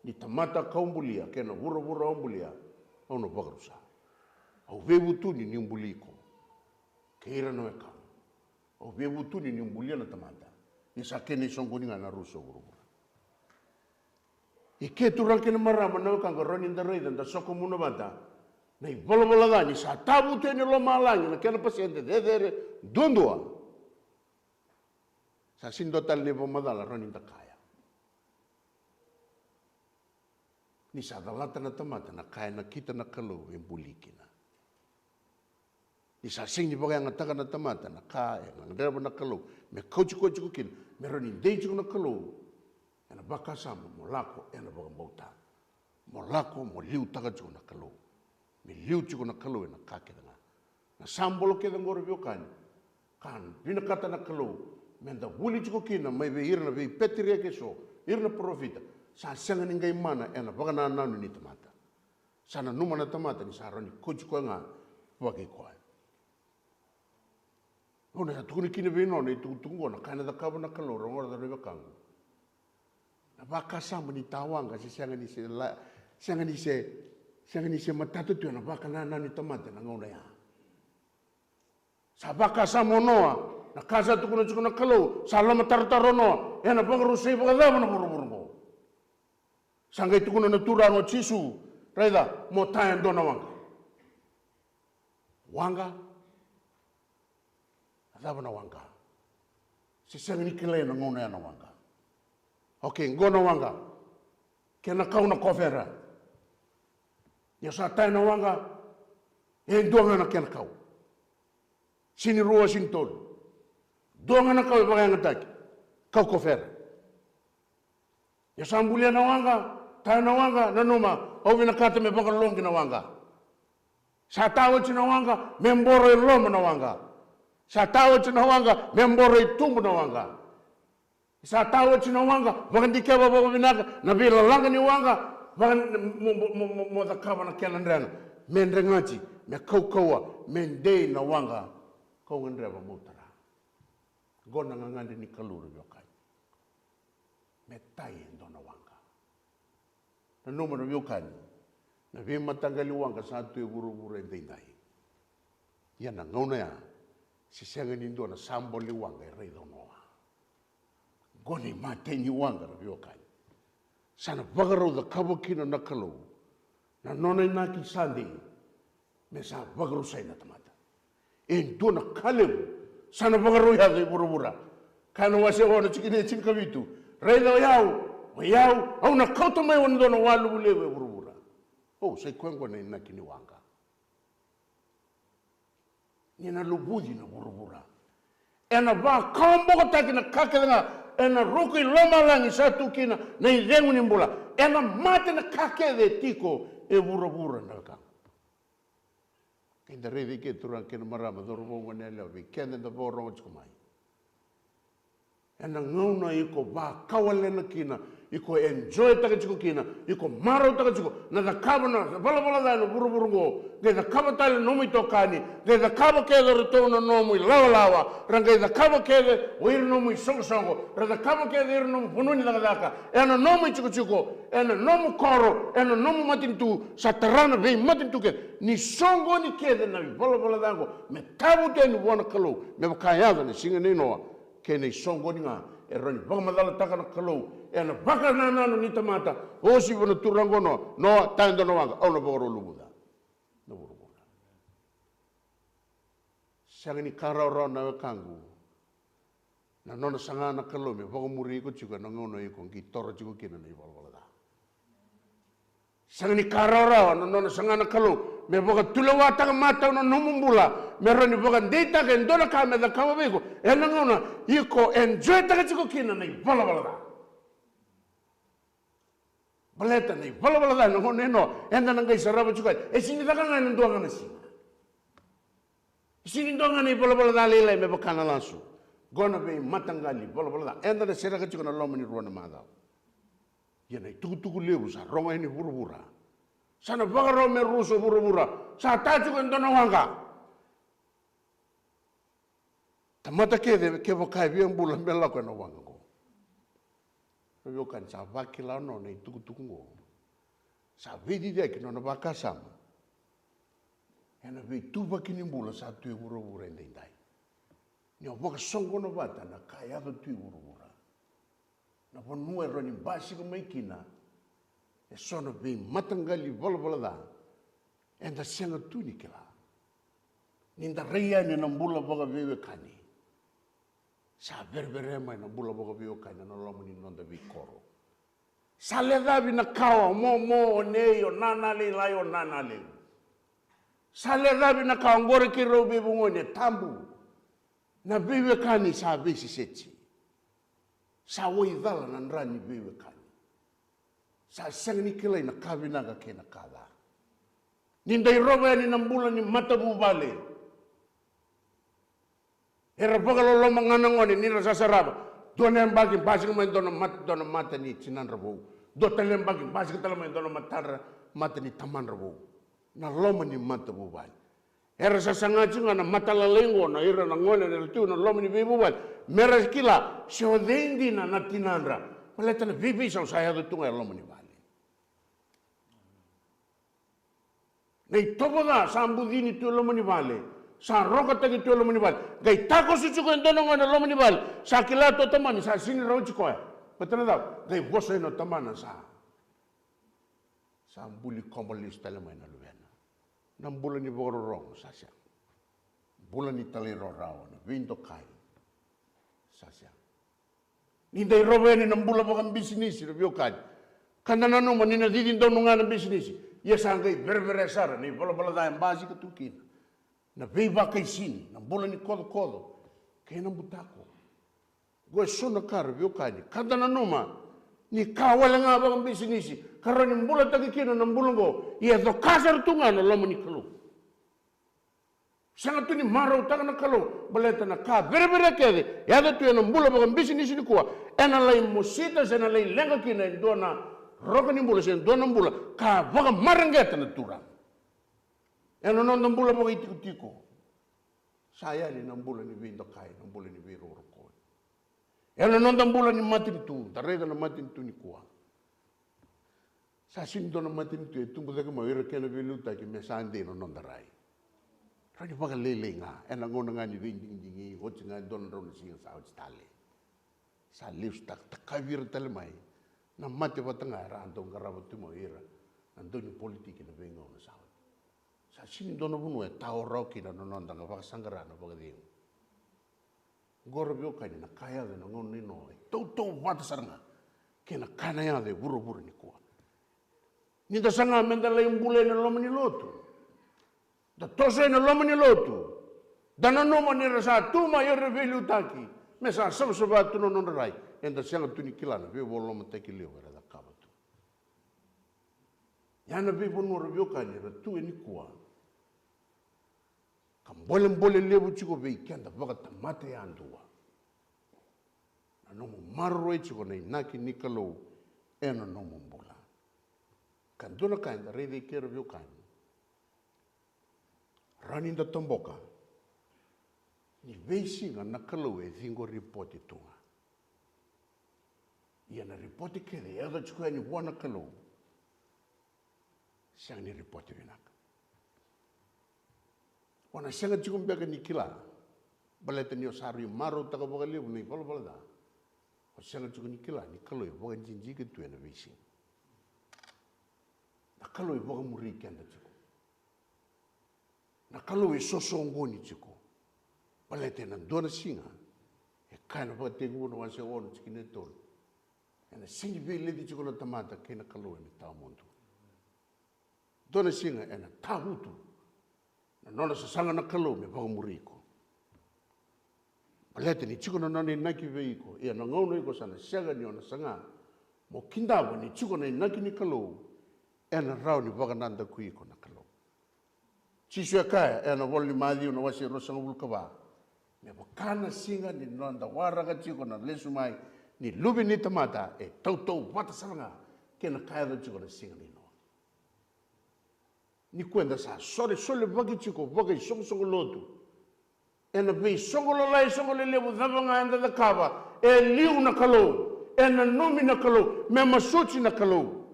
ni tamata kau bulia kei na vuravura au bulia, au na vakarusa. Au veivutuni niu buli iko kei ira na wekaqu. Au veivutuni niu bulia na tamata, ni sa kena isoqoni ga na rusa o vuravura. Ike turaga kei na marama, na wekaqu, rawa ni da raica, da sokomuna vata Na ivalavala ca ni sa tavutu yani lomalagi na kena pasede cecere duadua. Sa sega ni dua tale na ivakamacala rawa ni da kaya. Ni sa calata na tamata na ka e nakita na Kalou e buli kina. Ni sa sega ni vakayagataka na tamata na ka e gadreva na Kalou me kauti koya tiko kina, me rawa ni dei tiko na Kalou ena vakasama mo lako ena vakabauta. Mo lako mo liutaka tiko na Kalou. Me liu tiko na Kalou ena ka kece ga. Na sabolo kece oqo ra veiwekani, ka vinakata na Kalou me da vuli tiko kina mai vei ira na veipeteriaki eso, ira na parofita, sa sega ni qai mana ena vakanananu ni tamata. Sa nanuma na tamata ni sa rawa ni kauti koya ga vakai koya. Gauna sa tukuni kina vei nona itukutuku oqo, na ka ena cakava na Kalou, rogoca na wekaqu. Na vakasama ni tawaqa se sega ni se la, sega ni se, sega ni se matata tu ena vakanananu ni tamata na gauna ya. Sa vakasama o Noa na ka sa tukuna tiko na Kalou, sa lomatarotaro o Noa, ena vakarusai vakacava na vuravura oqo. Sa qai tukuna na Turaga o Jisu, raica, mo ta e dua na waqa. Waqa? A cava na waqa? Se sega ni kilai na gauna ya na waqa. Okei, qo na waqa. Kena kau na kofera. Ni o sa ta e na waqa, e dua ga na kena kau. Sega ni rua, sega ni tolu. Dua ga na kau e vakayagataki. Kau kofera. Ia sa bulia na waqa, ta e na waqa, nanuma, au vinakata me vakaloqi na waqa. Sa ta oti na waqa, me boro e loma na waqa. Sa ta oti na waqa, me boro e tubu na waqa. Sa ta oti na waqa, vakadikeva vakavinaka na veilalaga ni waqa, vaka, mo, mo, mo, mo, mo cakava na kena drega. Me dregati, me kaukauwa, me dei na waqa, kau gadreva mo tara. Qo na gagadre ni Kalou ra veiwekani. Me tai e dua na waqa. Nanuma na veiwekani, na veimataqali waqa sa tu e vuravura e daidai. Ia na gauna ya, se sega ni dua na sabolo ni waqa e raica o Noa. Qo na imatai ni waqa na veiwekani. Sa na vakarau cakava kina na Kalou na nona inaki sa dei, me sa vakarusai na tamata. E dua na ka levu sa na vakarau yaco e vuravura. Kaya na wase ono tikina e tinikavitu, raica o yau, o yau, au na kauta mai e dua na waluvu levu e vuravura. O, sa i koya oqo na inaki ni waqa. Ni na luvuci na vuravura. Ena vakawabokotaki na ka kece ga ena ruku i lomalagi sa tu kina na icegu ni bula. Ena mate na ka kece e tiko e vuravura na wekaqu. Keda raici ke turaga kei na marama, cauravou, goneyalewa, vei keda eda vakarogo tiko mai. Ena gauna iko vakawalena kina, iko enjoytaka tiko kina, iko marautaka tiko na cakava na valavala ca ena vuravura oqo, qai cakava tale na nomu itokani, qai cakava kece o ratou na nomu ilawalawa, ra qai cakava kece o ira nomu isoqosoqo, ra cakava kece ira nomu vanua ni cakacaka, ena nomu itikotiko, ena nomu koro, ena nomu matanitu, sa tara na veimatanitu kece. Ni soqoni kece na ivalavala ca oqo me tavutu yani vua na Kalou, me vaka yaco na siga nei Noa. Kei na isoqoni ga e rawa ni vakamacalataka na Kalou ena vakanananu ni tamata. Uasivi na turaga o Noa, Noa, ta e dua na waqa, au na vakarau luvuca na vuravura. Sega ni ka rawarawa na wekaqu na nona saga na Kalou me vakamuri iko tiko ena gauna iko qai toro tiko kina na ivalavala ca. Sega ni ka rawarawa na nona saga na Kalou me vakatulewataka matau na nomu bula, me rawa ni vakadeitaka e dua na ka me cakava vei iko ena gauna iko enjoytaka tiko kina na ivalavala ca. Baleta na ivalavala ca ena gauna e Noa, eda na qai sarava tiko yani, e sega ni caka ga ena dua ga na siga. E sega ni dua ga na ivalavala ca lailai me vaka na lasu. Qo na veimataqali valavala ca eda na sereka tiko ena loma ni rua na macawa. Ia na itukutuku levu sa rogo yani vuravura, sa na vakarau me rusa vuravura, sa ta tiko e dua na waqa. Tamata kece kevaka e via bula me lako ena waqa oqo. Na veiwekani, sa vakila o Noa na itukutuku oqo. Sa veiciciyaki nona vakasama ena veituvaki ni bula sa tu e vuravura edaidai. Ni o vakasoqona vata na ka e yaco tu e vuravura, na vanua e rawa ni basika mai kina eso na veimataqali valavala ca. Eda sega tu ni kila. Ni da rai yani na bula vakaveiwekani, sa verevere mai na bula vakaveiwekani ena loma ni noda veikoro. Sa lecavi na kawa, momo, o nei, o nana lailai, o nana levu. Sa lecavi na kawa, oqori keirau veivugoni, e tabu. Na veiwekani sa veiseseti. Sa waicala na dra ni veiwekani. Sa sega ni kilai na ka vinaka kei na ka ca. Ni da irova yani na bula ni matavuvale. Era vakaloloma ga na gone ni ra sa sarava. Dua na yabaki basika mai dua na mata, dua na mata ni tinadra vou. Dua tale yabaki basika tale mai dua na matadra, mata ni tamadra vou. Na loma ni matavuvale. Era sa saga tiko ga na matalalai oqo, na ira na gone era tu na loma ni veivuvale. Mera kila se o cei dina na tinadra. Baleta na veiveisau sa yaco tu ga e loma ni vale. Na itovo ca sa bucini tu e loma ni vale. Sa rokataki tu e loma ni vale. Qai takoso tiko e dua na gone e loma ni vale. Sa kila tu o tamana ni sa sega ni rawati koya. Baleta na cava? Qai vosa yani o tamana sa, sa buli koba lesu tale mai na luvena. Na bula ni vakarorogo sa sega. Bula ni talairawarawa, na veidokai sa sega. Ni da irova yani na bula vakabisinisi, na veiwekani. Ka da nanuma ni na cici donu ga na bisinisi. Ia sa qai verevere sara na ivalavala ca e basika tu kina. Na veivakaisini, na bula ni kocokoco kei na butako. Qo e so na ka, ra veiwekani. Ka da nanuma ni ka wale ga vakabisinisi, ka rawa ni bulataki kina na bula oqo, ia e coka sara tu ga na loma ni Kalou. Sega tu ni marautaka na Kalou, baleta na ka verevere kece e yaco tu ena bula vakabisinisi nikua, ena lai mosita se na lai leqa kina e dua na roka ni bula se dua na bula ka vakamareqeta na Turaga. Ena noda bula vakaitikotiko, sa yali na bula ni veidokai, na bula ni veirokorokoi. Ena noda bula ni matanitu, da raica na matanitu nikua. Sa sega ni dua na matanitu e tubu cake mai o ira kena veiliutaki me sa dei na noda rai. Rawa ni vakalailai ga, ena gauna ga ni veidigidigi, oti ga e dua na drau na siga sa oti tale. Sa lesu taka, takavi ira tale mai na mate vata ga era a dau qarava tu mai o ira na dau ni politiki na veigauna sa oti. Sa sega ni dua na vanua e tao rawa kina na noda ga vakasaqara na vakacegu. Oqo, ra veiwekani, na ka e yaco ena gauna ni Noa e tautauvata sara ga kei na ka ena yaco e vuravura nikua. Ni da saga me da lai bula ena loma ni lotu, da toso ena loma ni lotu, da nanuma ni ra sa tu mai o ira veiliutaki me sa savasava tu na nodra rai, eda sega tu ni kila na veivakalolomataki levu era cakava tu. Ia na veivanua, ra veiwekani, era tu e nikua, ka bolebole levu tiko vei keda vakatamata yadua, na nomu maroroi tiko na inaki ni Kalou ena nomu bula. Ka dua na ka eda raica i ke, ra veiwekani, rawa ni da toboka ni veisiga na Kalou e ciqo ripote tu ga. Ia na ripote kece e yaco tiko yani vua na Kalou, sega ni ripote vinaka. O na sega tiko beka ni kila, baleta ni o sa rui marautaka vakalevu na ivalavala ca, o sega tiko ni kila ni Kalou e vakadidike tu ena veisiga. Na Kalou e vakamuri keda tiko. Na Kalou e sosoqoni tiko. Baleta ena dua na siga, e kaya na Vakatekivu na wase ono tikina e tolu, ena sega ni veileti tiko na tamata kei na Kalou ena tawamudu. Dua na siga ena tavutu na nona sasaga na Kalou me vakamuri iko. Baleta ni tiko na nona inaki vei iko, ia na gauna iko sa na sega ni o na saga mo kidava ni tiko na inaki ni Kalou, ena rawa ni vakanadakui iko na Kalou. Jisu e kaya ena vola ni Maciu na wase ruasagavulu ka va, me vaka na siga ni noda waraka tiko na lesu mai ni Luve ni tamata, e tautauvata sara ga kei na ka e yaco tiko na siga ni Noa. Nikua eda sa solesolevaki tiko vakaisoqosoqo lotu. Ena veisoqo lalai, soqo lelevu cava ga eda cakava, e liu na Kalou, e nanumi na Kalou, me masuti na Kalou.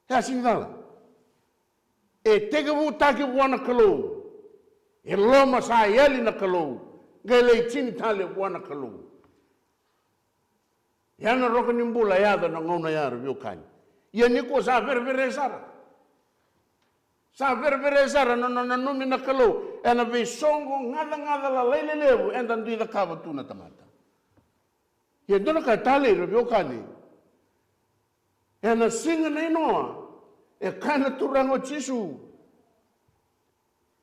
E a sega ni cala. E tekivutaki vua na Kalou. E loma sa yali na Kalou. Qai lai tini tale vua na Kalou. Ia na roka ni bula e yaco na gauna ya, ra veiwekani. Ia nikua sa verevere sara. Sa vereverea sara na nona nanumi na Kalou ena veisoqo gacagaca lalai lelevu eda dui cakava tu na tamata. Ia dua na ka e talei, ra veiwekani, ena siga nei Noa, e kaya na Turaga o Jisu,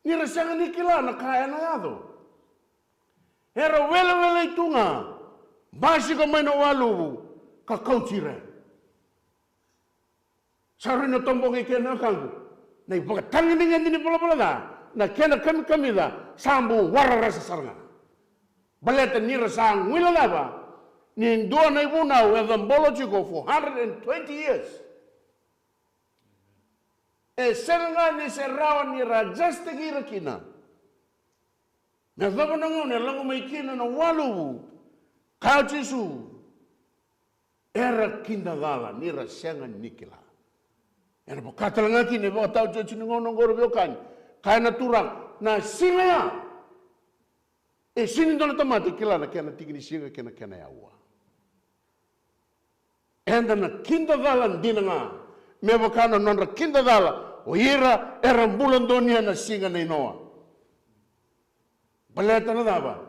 ni ra sega ni kila na ka ena yaco, era welewelei tu ga, basika mai na waluvu ka kauti ira. Sa rui na toboki kei na wekaqu na ivakatagedegede ni valavala ca, na kena kamikamica sa bau waraka sara ga. Baleta ni ra sa guilecava ni dua na ivunau e cabolo tiko for hundred and twenty years. E sega ga ni se rawa ni ra adjust-taki ira kina. Me yacova na gauna e lako mai kina na waluvu, kaya o Jisu, era kidacala ni ra sega ni kila. Ena vaka tale ga kina na ivakataotioti ni gauna oqo, ra veiwekani, kaya na Turaga, na siga ya e sega ni dua na tamata e kila na kena tiki ni siga kei na kena yaua. Eda na kidacala dina ga me vaka na nodra kidacala o ira era bula donuya na siga nei Noa. Baleta na cava?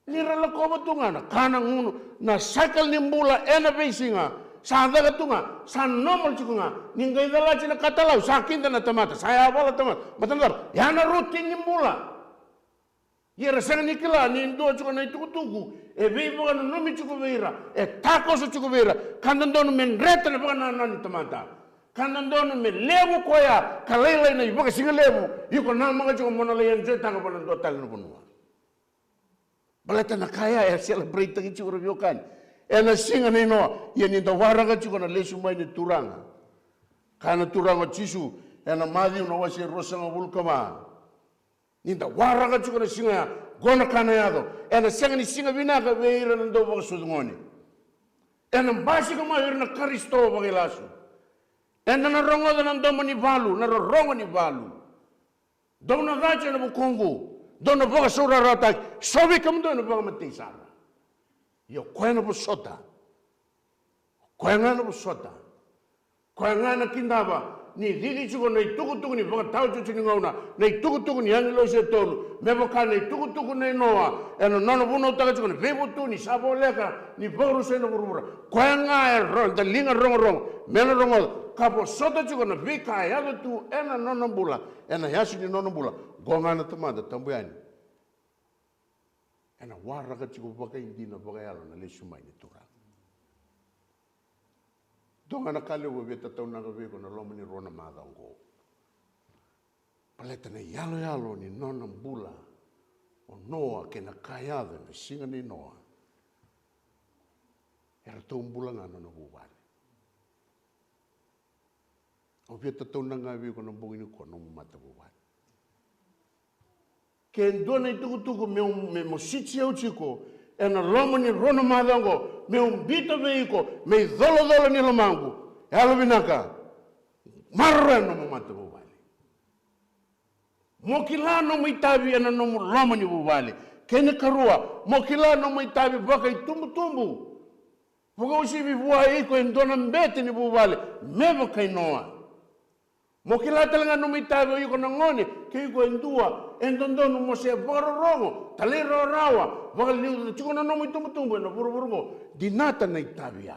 Ni ra lakova tu ga na ka na gunu, na cycle ni bula ena veisiga. Sa caka tu ga, sa normal tiko ga. Ni qai calati na katalau, sa kida na tamata, sa yavala tamata. Baleta na cava? Ya na routine ni bula. Ia era sega ni kila ni dua tiko na itukutuku e veivakananumi tiko vei ira, e takoso tiko vei ira, ka dodonu me dreta na vakanananu ni tamata. Ka dodonu me levu koya ka lailai na ivakasigalevu iko namaka tiko mo na lai enjoy-taka vua na dua tale na vanua. Baleta na ka ya e celebrate-taki tiko, ra veiwekani, ena siga nei Noa. Ia ni da waraka tiko na lesu mai ni Turaga, kaya na Turaga o Jisu ena Maciu na wase e ruasagavulu ka va, ni da waraka tiko na siga ya, qo na ka na yaco. Ena sega ni siga vinaka vei ira na dau vakasucu gone. Ena basika mai o ira na Karisito vakailasu. Eda na rogoca na domo ni valu, na rorogo ni valu. Dou na cati ena vukuqu, dou na vakasaurarataki, so vei kemudou ena vakamatei sara. Ia o koya na vosota. O koya ga na vosota. Koya ga na kidava ni cici tiko na itukutuku ni vakataotioti ni gauna, na itukutuku ni agilosi e tolu, me vaka na itukutuku nei Noa, ena nona vunautaka tiko na veivutuni sa voleka ni vakarusai na vuravura. Koya ga e ro-, daliga rogorogo me na rogoca, ka vosota tiko na veika e yaco tu ena nona bula, ena yasa ni nona bula. Qo ga na tamata tabu yani. Ena waraka tiko vakaidina vakayalo na lesu mai ni Turaga. Dua ga na ka levu au via tataunaka vei iko na loma ni rua na macawa oqo. Baleta na iyaloyalo ni nona bula o Noa kei na ka yaco ena siga nei Noa, eratou bula ga na nona vuvale. Au via tataunaka ga vei iko na bogi nikua, nomu matavuvale. Ke dua na itukutuku me, me mositi au tiko ena loma ni rua na macawa oqo, meu biuta vei iko me icolacola ni lomaqu, yalovinaka, maroroya nomu matavuvale. Mo kila nomu itavi ena nomu loma ni vuvale. Kena ikarua, mo kila nomu itavi vakaitubutubu. Vakauasivi vua iko e dua na bete ni vuvale me vaka i Noa. Mo kila tale ga nomu itavi o iko na gone, ke iko e dua e dodonu mo se vakarorogo, talairawarawa, vakaliuca tiko na nomu itubutubu ena vuravura oqo. Dinata na itavi ya.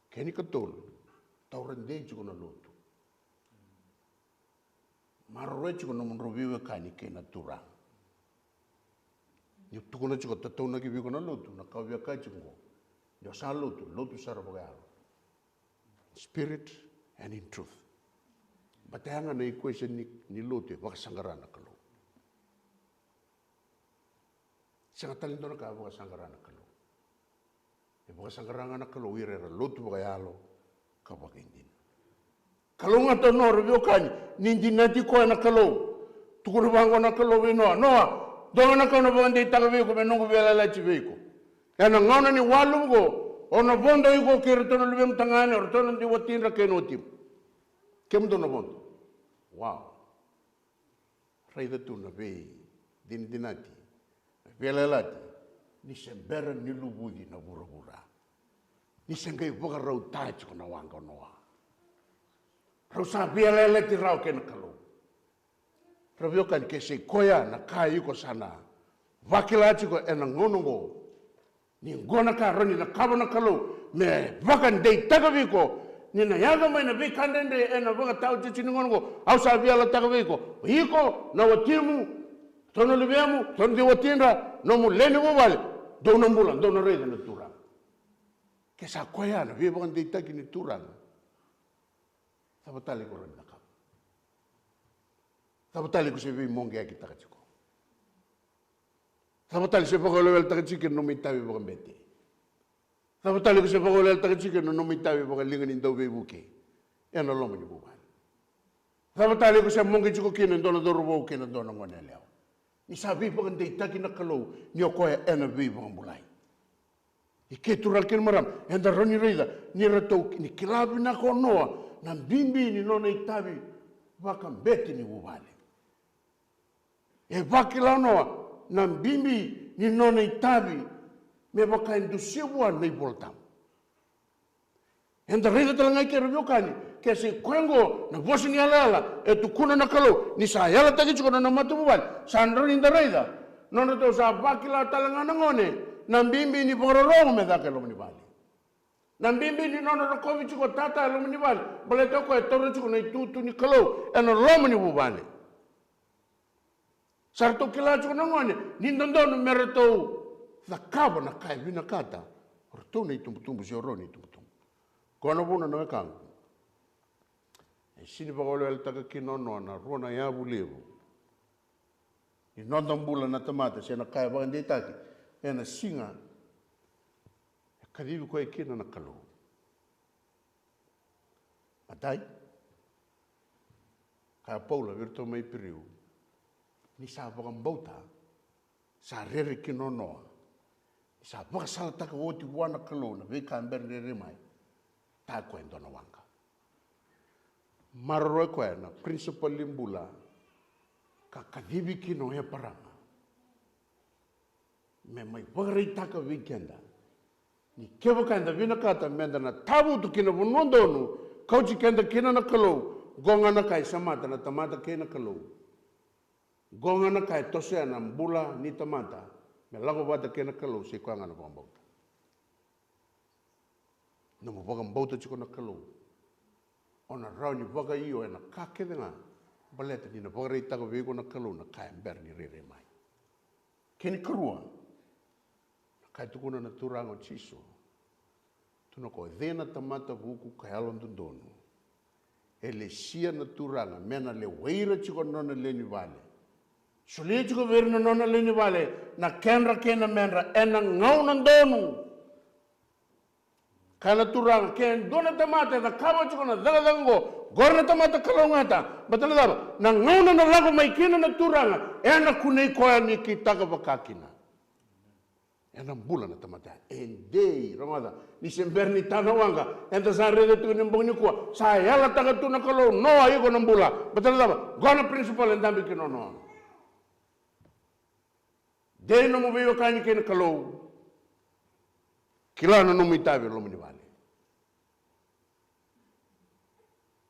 Kena ikatolu, taura dei tiko na lotu. Maroroya tiko na nomudrau veiwekani kei na Turaga. Niu tukuna tiko, tataunaki vei iko na lotu, na ka au via kaya tiko oqo. Ni o sa lotu, lotu sara vakayalo. Spirit and in truth. Baleta ya ga na equation ni, ni lotu, e vakasaqara na Kalou. Sega tale ni dua na ka e vakasaqara na Kalou. E vakasaqara ga na Kalou ira era lotu vakayalo ka vakaidina. Kalougata o Noa, ra veiwekani, ni dinati koya na Kalou. Tukuna vaqo na Kalou vei Noa, Noa, dua ga na ka au na vakadeitaka vei iko me noqu veiyalayalati vei iko. Ena gauna ni waluvu qo, o na vodo iko kei iratou na luvemu tagane, o iratou na dui watidra kei na watimu. Kemudou na vodo. Wow. Raica tu na veidinadinati, na veiyalayalati, ni se bera ni luvuci na vuravura. Ni se qai vakarauta tiko na waqa o Noa. Rau sa veiyalayalati rawa kei na Kalou. Ra veiwekani, ke sa i koya na ka iko sa na vakila tiko ena gauna oqo, ni qo na ka rawa ni cakava na Kalou me vakadeitaka vei iko ni na yaco mai na veika dredre ena vakataotioti ni gauna oqo. Au sa veiyalayalati vei iko, iko, na watimu, ratou na luvemu, ratou na watidra, nomu lewe ni vuvale, dou na bula, dou na raica na Turaga. Ke sa koya na veivakadeitaki ni Turaga, cava tale iko rawa ni cakava? Cava tale iko se veimoqeyakitaka tiko? Cava tale se vakaweleweletaka tiko kina nomu itavi vakabete? Cava tale iko se vakaweleweletaka tiko kina nomu itavi vakaliga ni dauveivuke ena loma ni vuvale? Cava tale iko se moqe tiko kina e dua na cauravou kei na dua na goneyalewa? Ni sa veivakadeitaki na Kalou ni o koya ena veivakabulai. I ke turaga kei na marama, eda rawa ni raica ni ratou ni kila vinaka o Noa na bibi ni nona itavi vakabete ni vuvale. E vakila o Noa na bibi ni nona itavi me vaka e dusia vua na iVolatabu. Eda raica tale ga i ke, ra veiwekani, ke sa i koya oqo na vosa ni yalayala e tukuna na Kalou ni sa yalataki tiko na nona matavuvale, sa rawa ni da raica nodratou sa vakila tale ga na gone na bibi ni vakarorogo me caka e loma ni vale. Na bibi ni nona rokovi tiko tata e loma ni vale, baleta o koya e taura tiko na itutu ni Kalou ena loma ni vuvale. Sa ratou kila tiko na gone ni dodonu me ratou cakava na ka e vinakata o ratou na itubutubu se o rau na itubutubu. Qo na vuna, na wekaqu, e sega ni vakaweleweletaka kina o Noa na rua na yavu levu ni noda bula na tamata, se na ka e vakadeitaki ena siga e kacivi koya kina na Kalou. Matai, kaya o Paula vei iratou mai Iperiu, ni sa vakabauta sa rere kina o Noa, ni sa vakasalataka oti vua na Kalou na veika bera ni rairai mai, ta koya e dua na waqa. Maroroya koya na principle ni bula ka kacivi kina o Eparama me mai vakaraitaka vei keda ni kevaka eda vinakata meda na tavutu ki na vanua donu kauti keda kina na Kalou, qo ga na ka e semata na tamata kei na Kalou. Qo ga na ka e tosea na bula ni tamata me lako vata kei na Kalou, sa i koya ga na vakabauta. Nomu vakabauta tiko na Kalou, o na rawa ni vakaio ena ka kece ga, baleta ni na vakaraitaka vei iko na Kalou na ka e bera ni rairai mai. Kena ikarua, na ka e tukuna na Turaga o Jisu, tukuna o koya, o cei na tamata vuku ka yalododonu? E lesia na Turaga me na lewai ira tiko na nona lewe ni vale. Solia tiko vei ira na nona lewe ni vale na kedra kei na medra ena gauna donu. Kaya na Turaga, ke dua na tamata e cakava tiko na cakacaka oqo, qori na tamata kalougata. Baleta na cava? Na gauna na lako mai kina na Turaga, ena kunei koya ni kitaka vaka kina. Ena bula na tamata ya. E dei, rogoca, ni se bera ni ta na waqa, eda sa raica tiko ni bogi nikua sa yalataka tu na Kalou, Noa, iko na bula. Baleta na cava? Qo na principle e dabe kina o Noa. Dei nomu veiwekani kei na Kalou. Kila na nomu itavi e loma ni vale.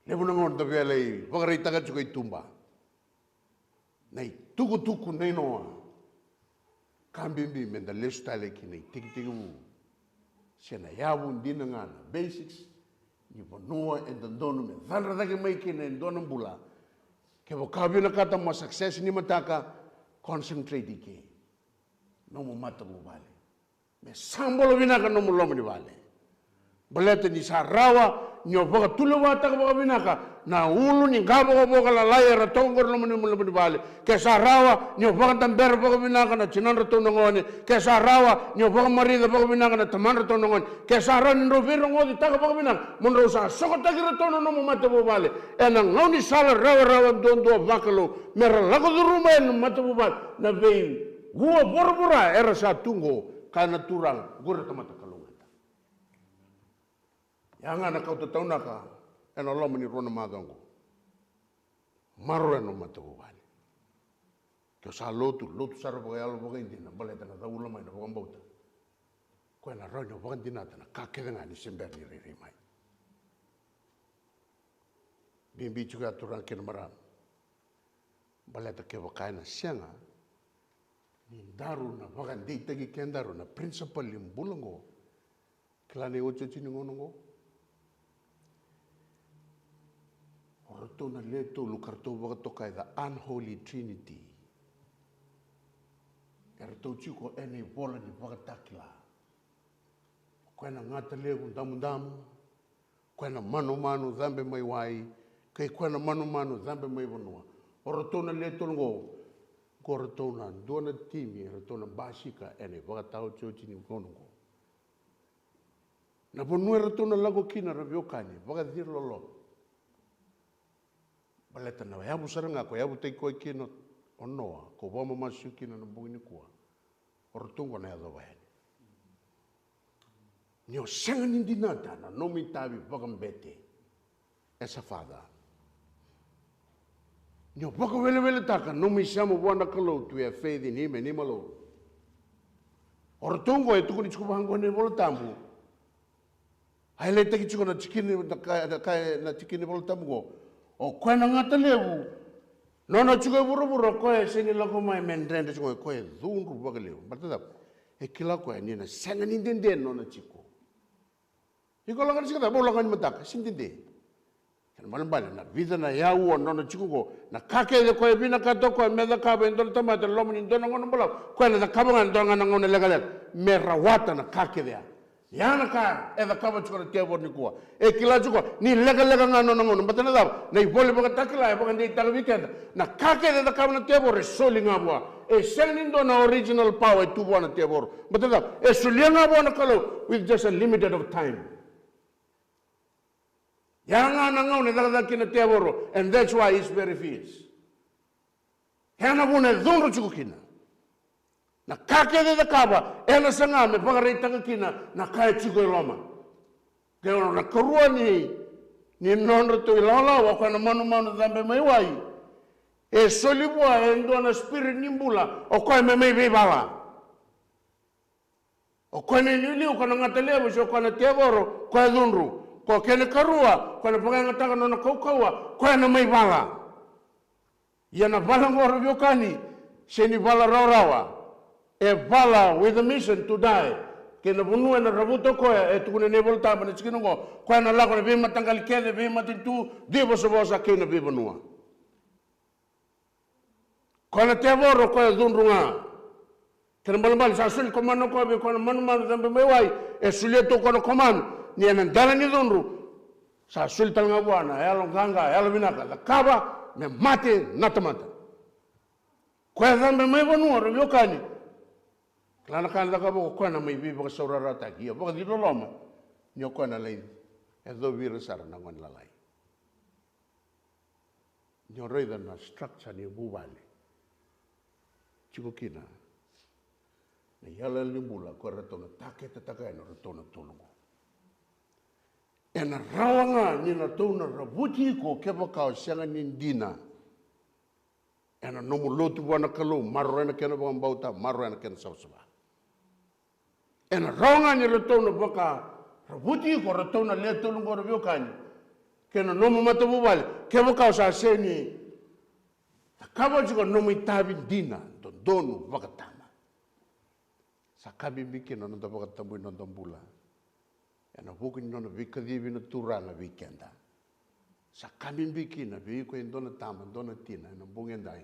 Levu na gauna da via lai vakaraitaka tiko i tuba na itukutuku nei Noa. Ka bibi meda lesu tale ki na itekitekivu se na yavu dina ga, na basics ni vanua e dodonu me cadra cake mai kina e dua na bula. Kevaka o vinakata mo success ni mataka, concentrate i ke. Nomu matavuvale. Me sa bula vinaka nomu loma ni vale. Baleta ni sa rawa ni o vakatulewataka vakavinaka na ulu ni qavokavoka lalai era toka qori loma ni, loma ni vale. Ke sa rawa ni o vakadabera vakavinaka na tinadratou na gone. Ke sa rawa ni o vakamarica vakavinaka na tamadratou na gone. Ke sa rawa ni drau veirogocitaka vakavinaka mo drau sa sokotaki iratou na nomu matavuvale ena gaunisala rawarawa duadua vakalou, me ra lako curuma yani na matavuvale na vei vua voravora era sa tu qo, kaya na Turaga, qori na tamata kalougata. Ya ga na kauta taunaka ena loma ni rua na macawa oqo. Maroroya na matavuvale. Ke o sa lotu, lotu sara vakayalo vakaidina, baleta na caula mai na vakabauta. Koya na rawa ni o vakadinata na ka kece ga ni se bera ni rairai mai. Bibi tiko ya turaga kei na marama. Baleta kevaka ena sega ni daru na vakadeitaki kedaru na principle ni bula oqo, kila na iotioti ni gauna oqo. O ratou na le tolu ka ratou vakatokai the unholy trinity. E ratou tiko ena ivola ni Vakatakila. O koya na gata levu damudamu, o koya na manumanu cabe mai wai, kei koya na manumanu cabe mai vanua. O ratou na le tolu oqo, ko ratou na dua na timi e ratou na basika ena ivakataotioti ni gauna oqo. Na vanua e ratou na lako kina, ra veiwekani, vakaciri loloma. Baleta na yavu sara ga ko yavutaki koya kina o Noa, ko vakamamasu kina na bogi nikua, o ratou oqo na yacova yani. Ni o sega ni dinata na nomu itavi vakabete as a father, ni o vakaweleweletaka nomu isema vua na Kalou, to have faith in him and him alone. O ratou oqo e tukuni tiko vaqo na iVola Tabu. A highlight-taki tiko na tikini, na ka, na ka, na tikini Vola Tabu qo. O koya na gata levu, nona tiko e vuravura, o koya e sega ni lako mai me dredre tiko, o koya e cudru vakalevu. Baleta cava? E kila o koya ni na sega ni dede nona tiko. Iko lako ni siga cava, au lako ni mataka, sega ni dede. Kena ibalebale na vica na aua nona tiko qo, na ka kece o koya e vinakata o koya me cakava e dua na tamata e loma ni dua na gauna balavu, o koya na cakava ga e dua ga na gauna lekaleka me rawata na ka kece ya. Ya na ka e cakava tiko na tevoro nikua. E kila tiko ni lekaleka ga nona gauna. Baleta na cava? Na ivola Vakatakila e vakadeitaka vei keda, na ka kece e cakava na tevoro e soli ga vua. E sega ni dua na original power e tu vua na tevoro. Baleta na cava? E solia ga vua na Kalou with just a limited of time. Ya ga na gauna e cakacaka kina na tevoro, and that's why he's very fierce. Ya na vuna e cudru tiko kina. Na ka kece e cakava, ena saga me vakaraitaka kina na ka e tiko e loma. Ke o na karua ni, ni nodratou ilawalawa, o koya na manumanu cabe mai wai. E soli vua e dua na spirit ni bula, o koya me mai veivala. O koya na iliuliu, o koya na gata levu, se o koya na tevoro, o koya cudru. Ko kena karua, o koya na vakayagataka nona kaukauwa, o koya na mai vala. Ia na vala oqo, ra veiwekani, sega ni vala rawarawa. E vala with a mission to die. Kei na vanua ena ravuta o koya, e tukuna na iVola Tabu na tikina oqo, o koya na lako na veimataqali kece, veimatanitu, veivosavosa kei na veivanua. Koya na tevoro, koya cudru ga. Kena ibalebale sa soli komanu o koya vei koya na manumanu cabe mai wai, e solia tu o koya na komanu ni ena dela ni cudru, sa soli tale ga vua na yalo qaqa, yalo vinaka, cakava me mate na tamata. Koya cabe mai vanua, ra veiwekani. Kila na ka ena cakava, o koya na mai veivakasaurarataki, ia vakaciri loloma ni o koya na lai yacovi ira sara na gone lalai. Ni o raica na structure ni vuvale, tiko kina na iyaloyalo ni bula ko ratou na taketetaka yani o ratou na tolu oqo. Ena rawa ga ni ratou na ravuti iko kevaka o sega ni dina ena nomu lotu vua na Kalou, maroroya na kena vakabauta, maroroya na kena savasava. Ena rawa ga ni ratou na vakaravuti iko, ratou na le tolu oqo, ra veiwekani, kei na nomu matavuvale, kevaka o sa sega ni cakava tiko na nomu itavi dina, dodonu, vakatama. Sa ka bibi kina na noda vakatabui na noda bula ena vuku ni nona veikacivi na Turaga vei keda. Sa ka bibi kina vei iko e dua na tama, dua na tina ena bogi edai,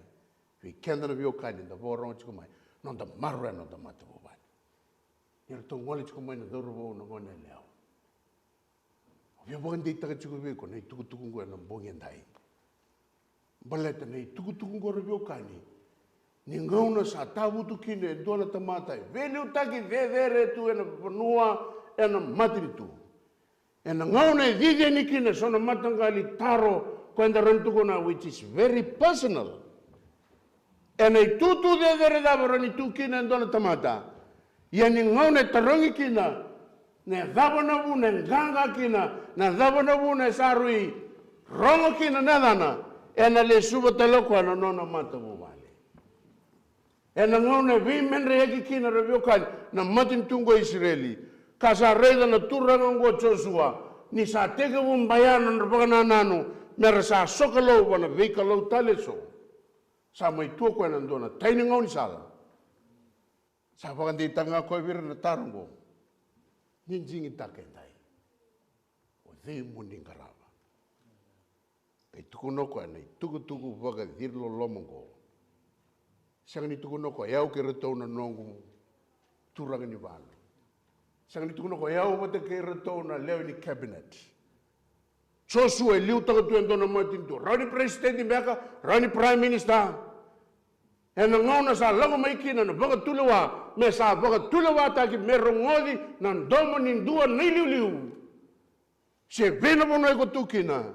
vei keda na veiwekani da vakarorogo tiko mai, noda maroroya na noda matavuvale. Ni ratou gole tiko mai na cauravou, na gone yalewa. Au via vakadeitaka tiko vei iko na itukutuku oqo ena bogi edai. Baleta na itukutuku oqo, ra veiwekani, ni gauna sa tavutu kina e dua na tamata, e veiliutaki, cecere tu ena vanua, ena matanitu. Ena gauna e cici yani kina eso na mataqali taro ko eda rawa ni tukuna, which is very personal. Ena itutu cecere cava rawa ni tu kina e dua na tamata? Ia ni gauna e tarogi kina, na cava na vuna e qaqa kina, na cava na vuna e sa rui rogo kina na yacana, ena lesuva tale o koya na nona matavuvale. Ena gauna e veimedreyaki kina, ra veiwekani, na matanitu oqo o Isireli, ka sa raica na turaga oqo o Josua ni sa tekivu baya na nodra vakanananu, Me ra sa sokalou vua na veikalou tale eso. Sa mai tu o koya na dua na tai ni gaunisala. Sa vakadeitaka ga o koya vei ira na taro oqo. Ni digitaka edai, o cei mo ni qarava? Qai tukuna o koya na itukutuku vakaciri loloma oqo. Sega ni tukuna o koya, o yau kei iratou na noqu turaga ni valu. Sega ni tukuna o koya, o yau vata kei iratou na lewe ni cabinet. Josua e liutaka tu e dua na matanitu. Rawa ni president beka, rawa ni prime minister. Ena gauna sa lako mai kina na vakatulewa, me sa vakatulewataki, me rogoci na domo ni dua na iliuliu. Se vei na vanua iko tu kina,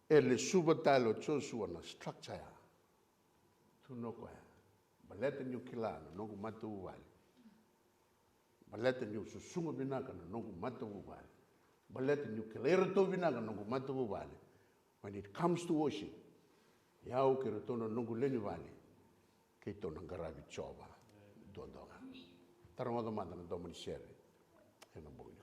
e lesuva tale o Josua na structure ya. Tukuna o koya, baleta niu kila na noqu matavuvale. Baleta niu susuga vinaka na noqu matavuvale. Baleta niu kilai iratou vinaka na noqu matavuvale. When it comes to worship, o yau kei iratou na noqu lewe ni vale, keitou na qaravi Jiova duadua ga. Da rogoca mada na domo ni sere ena bogi nikua.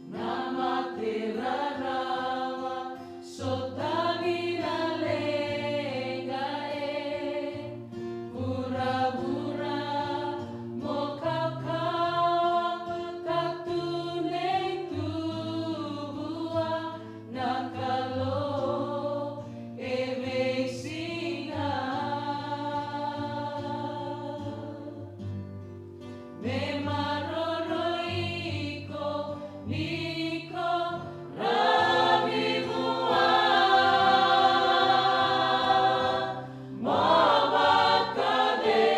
Na mate rarawa, sotavi na leqa e vuravura, mo kaukaua ka tudei tu vua na Kalou e veisiga. Me maroroi iko ni ko ravi vua mo vakacegu,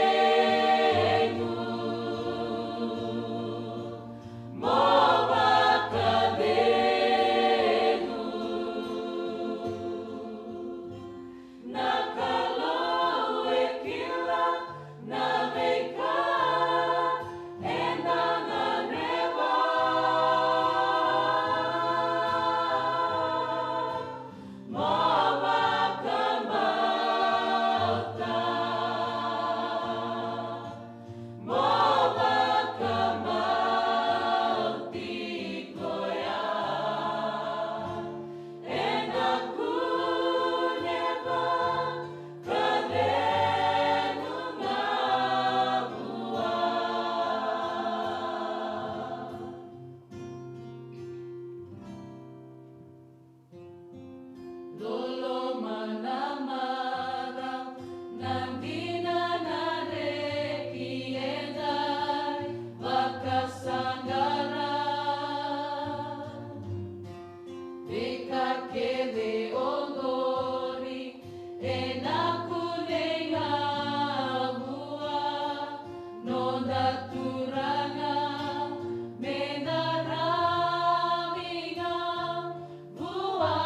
mo vakacegu. Na Kalou e kila na veika eda gadreva. Mo vakabauta. Mo vakabauti koya. Ena kuneva ka cegu ga vua. Loloma na marau, na dina na reki, eda vakasaqara. Veika kece oqori ena kunei ga vua noda Turaga, meda ravi ga vua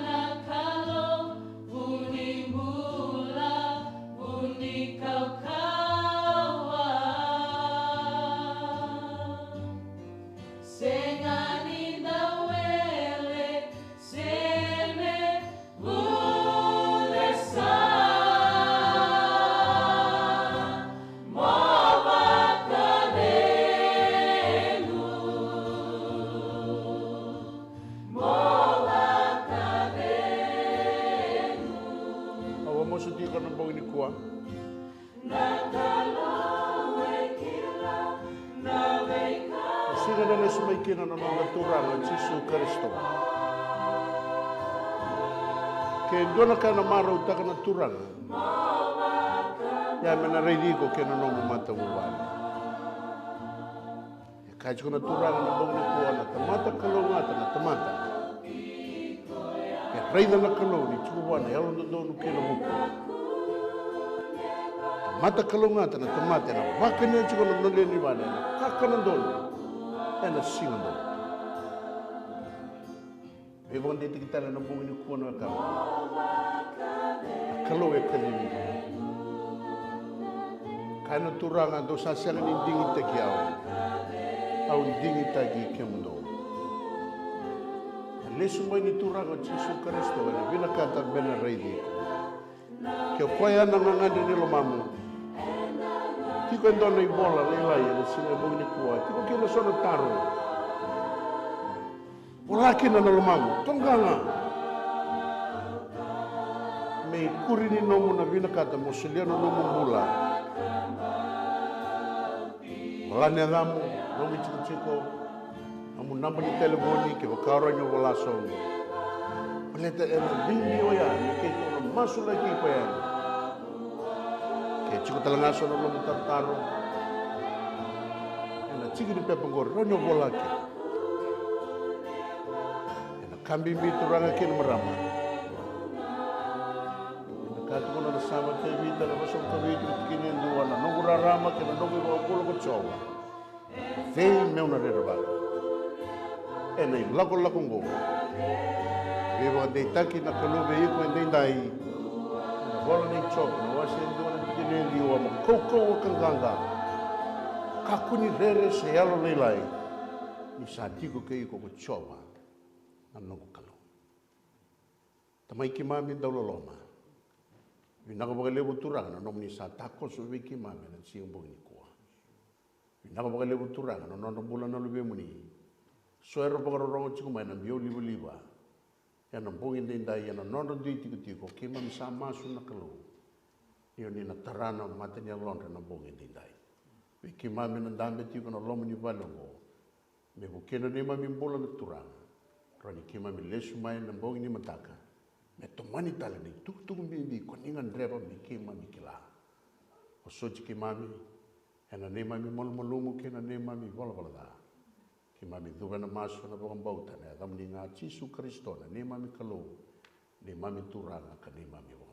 na Kalou, vu ni bula, vu ni kaukaua. Sega ni da wele se me vucesa, mo vakacegu, mo vakacegu. Au a masuti iko na bogi nikua. Na Kalou e kila na veika. Na siga ena lesu mai kina na noda Turaga o Jisu Karisito. Ke dua na ka ena marautaka na Turaga, Ia me na raici iko kei na nomu matavuvale. E kaya tiko na Turaga na bogi nikua, na tamata kalougata na tamata e raica na Kalou ni tiko vua na yalododonu kei na vuku. Tamata kalougata na tamata ena vakania tiko na nona lewe ni vale ena kakana donu, ena siga donu. Veivakadeitaki tale na bogi nikua na wekaqu. Na Kalou e kacivi. Kaya na Turaga, dou sa sega ni digitaki au, au digitaki kemudou. Na lesu mai ni Turaga o Jisu Karisito ena vinakata me na raici iko. Ke o koya na gagadre ni lomamu, tiko e dua na ivola lailai ena siga e bogi nikua, tiko kina so na taro. Vola kina na lomamu, toqa ga. Me ikuri ni nomu na vinakata mo solia na nomu bula. Vola na yacamu, nomu itikotiko, nomu naba ni talevoni, kevaka o rawa ni o vola sobu. Baleta ena bibi oya me keitou na masulaki iko yani. Ke tiko tale ga so na nomu tarotaro ena tiki ni pepa oqori, rawa ni o vola kina. Ena ka bibi, turaga kei na marama. Ena ka tukuna na Same Tevita na ruasagavulu ka vitu, tikina e dua, na noqu rarama kei na noqu ivakavuvuli ko Jiova, cei meu na rerevaka? Ena ilakolako oqo, veivakadeitaki na Kalou vei iko edaidai. Na ivola nei Jope na wase e dua na tikina e ciwa, mo kaukauwa ka qaqa. Kakua ni rere se yalo lailai, ni sa tiko kei iko ko Jiova na noqu Kalou. Tamai keimami dauloloma, vinaka vakalevu Turaga na nomuni sa takoso vei keimami ena siga bogi nikua. Vinaka vakalevu Turaga na nodra bula na luvemuni. So era vakarorogo tiko mai na biau livaliva ena bogi edaidai, ena nodra dui tikotiko, keimami sa masu na Kalou ni o ni na tara na mata ni yalodra ena bogi edaidai. Vei keimami na dabe tiko ena loma ni vale oqo, me vukei na neimami bula na Turaga. Rawa ni keimami lesu mai na bogi ni mataka me tomani tale na itukutuku bibi ko ni gadreva me keimami kila. Vosoti keimami ena neimami malumalumu kei na neimami valavala ca. Keimami cuva ena masu ena vakabauta ena yacamuni ga Jisu Karisito na neimami Kalou, neimami Turaga ka neimami Vakatakila.